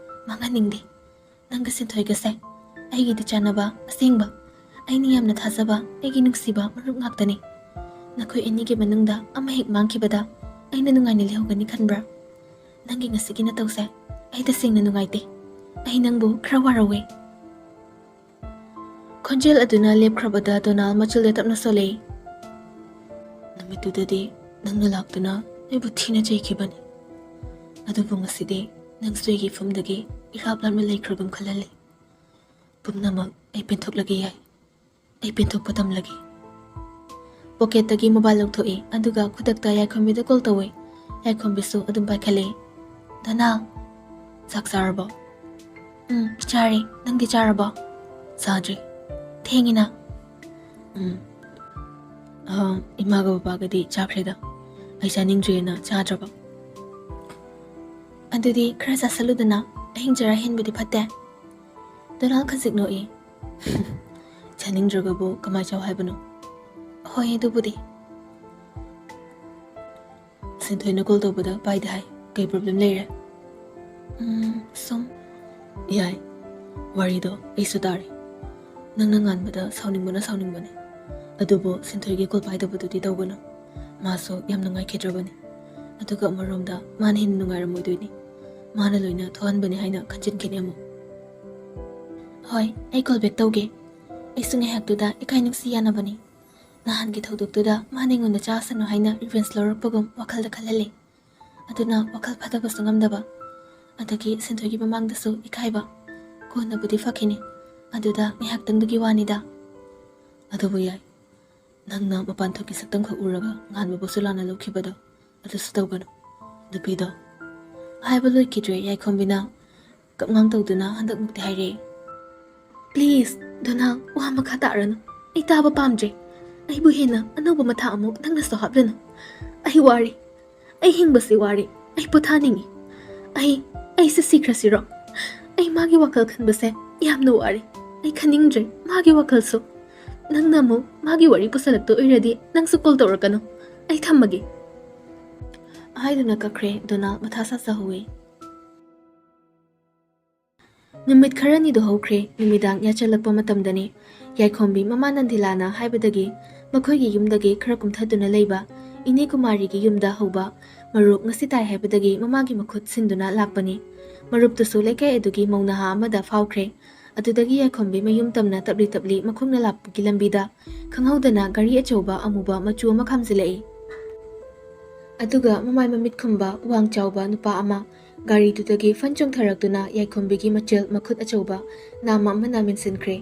ꯃꯥꯡꯍꯟꯅꯤꯡꯗꯦ꯫ ꯅꯪꯒ ꯁꯤꯟꯊꯣꯏꯒꯁꯦ ꯑꯩꯒꯤꯗꯤ ꯆꯥꯟꯅꯕ ꯑꯁꯦꯡꯕ, ꯑꯩꯅ ꯌꯥꯝꯅ ꯊꯥꯖꯕ ꯑꯩꯒꯤ ꯅꯨꯡꯁꯤꯕ ꯃꯔꯨꯞ ꯉꯥꯛꯇꯅꯤ꯫ ꯅꯈꯣꯏ ꯑꯅꯤꯒꯤ ꯃꯅꯨꯡꯗ ꯑꯃ ꯍꯦꯛ ꯃꯥꯡꯈꯤꯕꯗ ꯑꯩꯅ ꯅꯨꯡꯉꯥꯏꯅ ꯂꯩꯍꯧꯒꯅꯤ ꯈꯟꯕ꯭ꯔꯥ? ꯅꯪꯒꯤ ꯉꯁꯤꯒꯤ ꯅꯇꯧꯁꯦ ꯑꯩ ꯇꯁꯦꯡꯅ ꯅꯨꯡꯉꯥꯏꯇꯦ꯫ ꯑꯩ ꯅꯪꯕꯨ ꯈꯔ ꯋꯥꯔꯧꯋꯦ꯫" ꯈꯣꯟꯖꯦꯜ ꯑꯗꯨꯅ ꯂꯦꯞꯈ꯭ꯔꯕꯗ ꯗꯣꯅꯥꯜ ꯃꯆꯤꯜꯗ ꯇꯞꯅ ꯁꯣꯜꯂꯛꯏ꯫ "ꯅꯨꯃꯤꯠꯇꯨꯗꯗꯤ ꯅꯪꯅ ꯂꯥꯛꯇꯨꯅ ꯑꯩꯕꯨ ꯊꯤꯅ ꯆꯩꯈꯤꯕꯅꯤ꯫ ꯑꯗꯨꯕꯨ ꯉꯁꯤꯗꯤ ꯅꯪꯁꯨ ꯑꯩꯒꯤ ꯏꯐꯝꯗꯒꯤ ꯏꯔꯥꯞ ꯂꯥꯞꯅ ꯂꯩꯈ꯭ꯔꯒꯨꯝ ꯈꯜꯍꯜꯂꯤ꯫ ꯄꯨꯝꯅꯃꯛ ꯑꯩ ꯄꯦꯟꯊꯣꯛꯂꯒꯦ ꯌꯥꯏ꯫ ꯑꯩ ꯄꯦꯟꯊꯣꯛꯄ ꯇꯝꯂꯒꯦ꯫" ꯄꯣꯀꯦꯠꯇꯒꯤ ꯃꯣꯕꯥꯏꯜ ꯂꯧꯊꯣꯛꯏ, ꯑꯗꯨꯒ ꯈꯨꯗꯛꯇ ꯌꯥꯏꯈꯣꯝꯕꯤꯗ ꯀꯣꯜ ꯇꯧꯏ꯫ ꯌꯥꯏꯈꯣꯝꯕꯤꯁꯨ ꯑꯗꯨꯝ ꯄꯥꯏꯈꯠꯂꯛꯏ꯫ "ꯗꯣꯅꯥꯜ, ꯆꯥꯛ ꯆꯥꯔꯕꯣ?" "ꯎꯝ, ꯆꯥꯔꯦ꯫ ꯅꯪꯗꯤ ꯆꯥꯔꯕꯣ?" "ꯆꯥꯗ꯭ꯔꯤ꯫ ꯊꯦꯡꯉꯤꯅ꯫" "ꯎꯝ, ꯑ, ꯏꯃꯥꯒ ꯕꯕꯥꯒꯗꯤ ꯆꯥꯈ꯭ꯔꯦꯗ꯫ ꯑꯩ ꯆꯥꯅꯤꯡꯗ꯭ꯔꯤꯅ ꯆꯥꯗ꯭ꯔꯕ꯫" "ꯑꯗꯨꯗꯤ ꯈꯔ ꯆꯥꯁꯜꯂꯨꯗꯅ, ꯑꯍꯤꯡ ꯆꯔꯥ ꯍꯦꯟꯕꯗꯤ ꯐꯠꯇꯦ꯫" ꯗꯣꯅꯥꯜ ꯈꯖꯤꯛ ꯅꯣꯛꯏ꯫ "ꯆꯥꯅꯤꯡꯗ꯭ꯔꯒꯕꯨ ꯀꯃꯥꯏ ꯆꯥꯎ ꯍꯥꯏꯕꯅꯣ?" "ꯍꯣꯏ, ꯑꯗꯨꯕꯨꯗꯤ꯫" "ꯁꯤꯟꯊꯣꯏꯅ ꯀꯣꯜ ꯇꯧꯕꯗ ꯄꯥꯏꯗꯦ ꯍꯥꯏ꯫ ꯀꯩ ꯄ꯭ꯔꯣꯕ꯭ꯂꯦꯝ ꯂꯩꯔꯦ?" ꯎꯝ, ꯁꯨꯝ꯫ ꯌꯥꯏ, ꯋꯥꯔꯤꯗꯣ ꯑꯩꯁꯨ ꯇꯥꯔꯦ꯫ ꯅꯪꯅ ꯉꯥꯟꯕꯗ ꯁꯥꯎꯅꯤꯡꯕꯅ ꯁꯥꯎꯅꯤꯡꯕꯅꯦ꯫ ꯑꯗꯨꯕꯨ ꯁꯤꯟꯊꯣꯏꯒꯤ ꯀꯣꯜ ꯄꯥꯏꯗꯕꯗꯨꯗꯤ ꯇꯧꯒꯅꯨ꯫ ꯃꯥꯁꯨ ꯌꯥꯝ ꯅꯨꯡꯉꯥꯏꯈꯤꯗ꯭ꯔꯕꯅꯤ꯫ ꯑꯗꯨꯒ ꯑꯃꯔꯣꯝꯗ ꯃꯥꯅ ꯍꯦꯟꯅ ꯅꯨꯡꯉꯥꯏꯔꯝꯃꯣꯏꯗꯣꯏꯅꯤ꯫ ꯃꯥꯅ ꯂꯣꯏꯅ ꯊꯣꯛꯍꯟꯕꯅꯤ ꯍꯥꯏꯅ ꯈꯟꯖꯤꯟꯈꯤꯅꯦ ꯑꯃꯨꯛ꯫ ꯍꯣꯏ, ꯑꯩ ꯀꯣꯜ ꯕꯦꯛ ꯇꯧꯒꯦ꯫ ꯑꯩꯁꯨ ꯉꯥꯏꯍꯥꯛꯇꯨꯗ ꯏꯀꯥꯏ ꯅꯨꯡꯁꯤ ꯌꯥꯅꯕꯅꯤ꯫ ꯅꯍꯥꯟꯒꯤ ꯊꯧꯗꯣꯛꯇꯨꯗ ꯃꯥꯅ ꯑꯩꯉꯣꯟꯗ ꯆꯥꯁꯅꯨ ꯍꯥꯏꯅ ꯔꯤꯚꯦꯟꯁ ꯂꯧꯔꯛꯄꯒꯨꯝ ꯋꯥꯈꯜꯗ ꯈꯜꯍꯜꯂꯦ꯫ ꯑꯗꯨꯅ ꯋꯥꯈꯜ ꯐꯥꯊꯕꯁꯨ ꯉꯝꯗꯕ꯫ ꯑꯗꯒꯤ ꯁꯤꯟꯊꯣꯏꯒꯤ ꯃꯃꯥꯡꯗꯁꯨ ꯏꯀꯥꯏꯕ꯫ ꯀꯣꯟꯅꯕꯨꯗꯤ ꯐꯈꯤꯅꯤ꯫ ꯑꯗꯨꯗ ꯉꯥꯏꯍꯥꯛꯇꯪꯗꯨꯒꯤ ꯋꯥꯅꯤꯗ꯫ ꯑꯗꯨꯕꯨ ꯌꯥꯏ꯫ ꯅꯪꯅ ꯃꯄꯥꯟ ꯊꯣꯛꯀꯤ ꯁꯛꯇꯝꯈꯛ ꯎꯔꯒ ꯉꯥꯟꯕꯕꯨꯁꯨ ꯂꯥꯟꯅ ꯂꯧꯈꯤꯕꯗꯣ꯫ ꯑꯗꯨꯁꯨ ꯇꯧꯒꯅꯨ꯫ ꯅꯨꯄꯤꯗꯣ꯫ ꯍꯥꯏꯕ ꯂꯣꯏꯈꯤꯗ꯭ꯔꯦ ꯌꯥꯏꯈꯣꯝꯕꯤꯅ ꯀꯞꯉꯥꯡ ꯇꯧꯗꯨꯅ ꯍꯟꯗꯛꯃꯨꯛꯇꯤ ꯍꯥꯏꯔꯛꯑꯦ꯫ "Please, ꯗꯣꯅꯥ, ꯋꯥ ꯃꯈꯥ ꯇꯥꯔꯅꯨ꯫ ꯑꯩ ꯇꯥꯕ ꯄꯥꯝꯗ꯭ꯔꯦ꯫ ꯑꯩꯕꯨ ꯍꯦꯟꯅ ꯑꯅꯧꯕ ꯃꯊꯥ ꯑꯃꯨꯛ ꯅꯪꯅꯁꯨ ꯍꯥꯞꯂꯅꯨ꯫ ꯑꯩ ꯋꯥꯔꯦ꯫ ꯑꯩ ꯍꯤꯡꯕꯁꯤ ꯋꯥꯔꯦ꯫ ꯑꯩ ꯄꯣꯊꯥꯅꯤꯡꯉꯤ꯫ ꯑꯩ, ꯑꯩꯁꯦ ꯁꯤꯈ꯭ꯔꯁꯤꯔꯣ? ꯑꯩ ꯃꯥꯒꯤ ꯋꯥꯈꯜ ꯈꯟꯕꯁꯦ ꯌꯥꯝꯅ ꯋꯥꯔꯦ꯫ ꯑꯩ ꯈꯟꯅꯤꯡꯗ꯭ꯔꯦ ꯃꯥꯒꯤ ꯋꯥꯈꯜꯁꯨ꯫ ꯅꯪꯅ ꯑꯃꯨꯛ ꯃꯥꯒꯤ ꯋꯥꯔꯤ ꯄꯨꯁꯜꯂꯛꯇꯣꯏ ꯑꯣꯏꯔꯗꯤ ꯅꯪꯁꯨ ꯀꯣꯜ ꯇꯧꯔꯛꯀꯅꯨ꯫ ꯑꯩ ꯊꯝꯃꯒꯦ꯫" ꯍꯥꯏꯗꯨꯅ ꯀꯛꯈ꯭ꯔꯦ ꯗꯣꯅꯥ ꯃꯊꯥ ꯁꯥꯖꯍꯧꯋꯦ꯫ ꯅꯨꯃꯤꯠ ꯈꯔꯅꯤꯗꯨ ꯍꯧꯈ꯭ꯔꯦ꯫ ꯅꯨꯃꯤꯗꯥꯡ ꯌꯥꯆꯜꯂꯛꯄ ꯃꯇꯝꯗꯅꯤ꯫ ꯌꯥꯏꯈꯣꯝꯕꯤ ꯃꯃꯥ ꯅꯟꯗꯤꯂꯥꯅ ꯍꯥꯏꯕꯗꯒꯤ ꯃꯈꯣꯏꯒꯤ ꯌꯨꯝꯗꯒꯤ ꯈꯔ ꯀꯨꯝꯊꯗꯨꯅ ꯂꯩꯕ ꯏꯅꯦ ꯀꯨꯃꯥꯔꯤꯒꯤ ꯌꯨꯝꯗ ꯍꯧꯕ ꯃꯔꯨꯞ ꯉꯁꯤ ꯇꯥꯏ ꯍꯥꯏꯕꯗꯒꯤ ꯃꯃꯥꯒꯤ ꯃꯈꯨꯠ ꯁꯤꯟꯗꯨꯅ ꯂꯥꯛꯄꯅꯤ꯫ ꯃꯔꯨꯞꯇꯨꯁꯨ ꯂꯩꯀꯥꯏ ꯑꯗꯨꯒꯤ ꯃꯧ ꯅꯍꯥ ꯑꯃꯗ ꯐꯥꯎꯈ꯭ꯔꯦ꯫ ꯑꯗꯨꯗꯒꯤ ꯌꯥꯏꯈꯣꯝꯕꯤ ꯃꯌꯨꯝ ꯇꯝꯅ ꯇꯞꯂꯤ ꯇꯞꯂꯤ ꯃꯈꯣꯡꯅ ꯂꯥꯛꯄꯒꯤ ꯂꯝꯕꯤꯗ ꯈꯪꯍꯧꯗꯅ ꯒꯥꯔꯤ ꯑꯆꯧꯕ ꯑꯃꯨꯕ ꯃꯆꯨ ꯑꯃ ꯈꯥꯝꯖꯤꯜꯂꯛꯏ꯫ ꯑꯗꯨꯒ ꯃꯃꯥꯏ ꯃꯃꯤꯠ ꯈꯨꯝꯕ ꯋꯥꯡ ꯆꯥꯎꯕ ꯅꯨꯄꯥ ꯑꯃ ꯒꯥꯔꯤꯗꯨꯗꯒꯤ ꯐꯟ ꯆꯣꯡꯊꯔꯛꯇꯨꯅ ꯌꯥꯏꯈꯣꯝꯕꯤꯒꯤ ꯃꯆꯤꯜ ꯃꯈꯨꯠ ꯑꯆꯧꯕ ꯅꯥꯝꯃ ꯑꯃꯅ ꯃꯦꯟꯁꯤꯟꯈ꯭ꯔꯦ꯫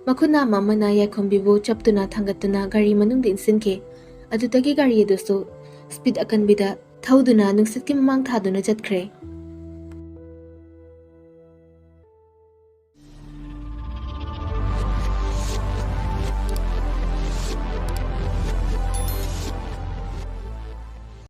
ꯃꯈꯨꯠ ꯅꯥꯝꯃ ꯑꯃꯅ ꯌꯥꯏꯈꯣꯝꯕꯤꯕꯨ ꯆꯞꯇꯨꯅ ꯊꯥꯡꯒꯠꯇꯨꯅ ꯒꯥꯔꯤ ꯃꯅꯨꯡꯗ ꯏꯟꯁꯤꯟꯈꯤ꯫ ꯑꯗꯨꯗꯒꯤ ꯒꯥꯔꯤ ꯑꯗꯨꯁꯨ ꯁ꯭ꯄꯤꯗ ꯑꯀꯟꯕꯤꯗ ꯊꯧꯗꯨꯅ ꯅꯨꯡꯁꯤꯠꯀꯤ ꯃꯃꯥꯡ ꯊꯥꯗꯨꯅ ꯆꯠꯈ꯭ꯔꯦ꯫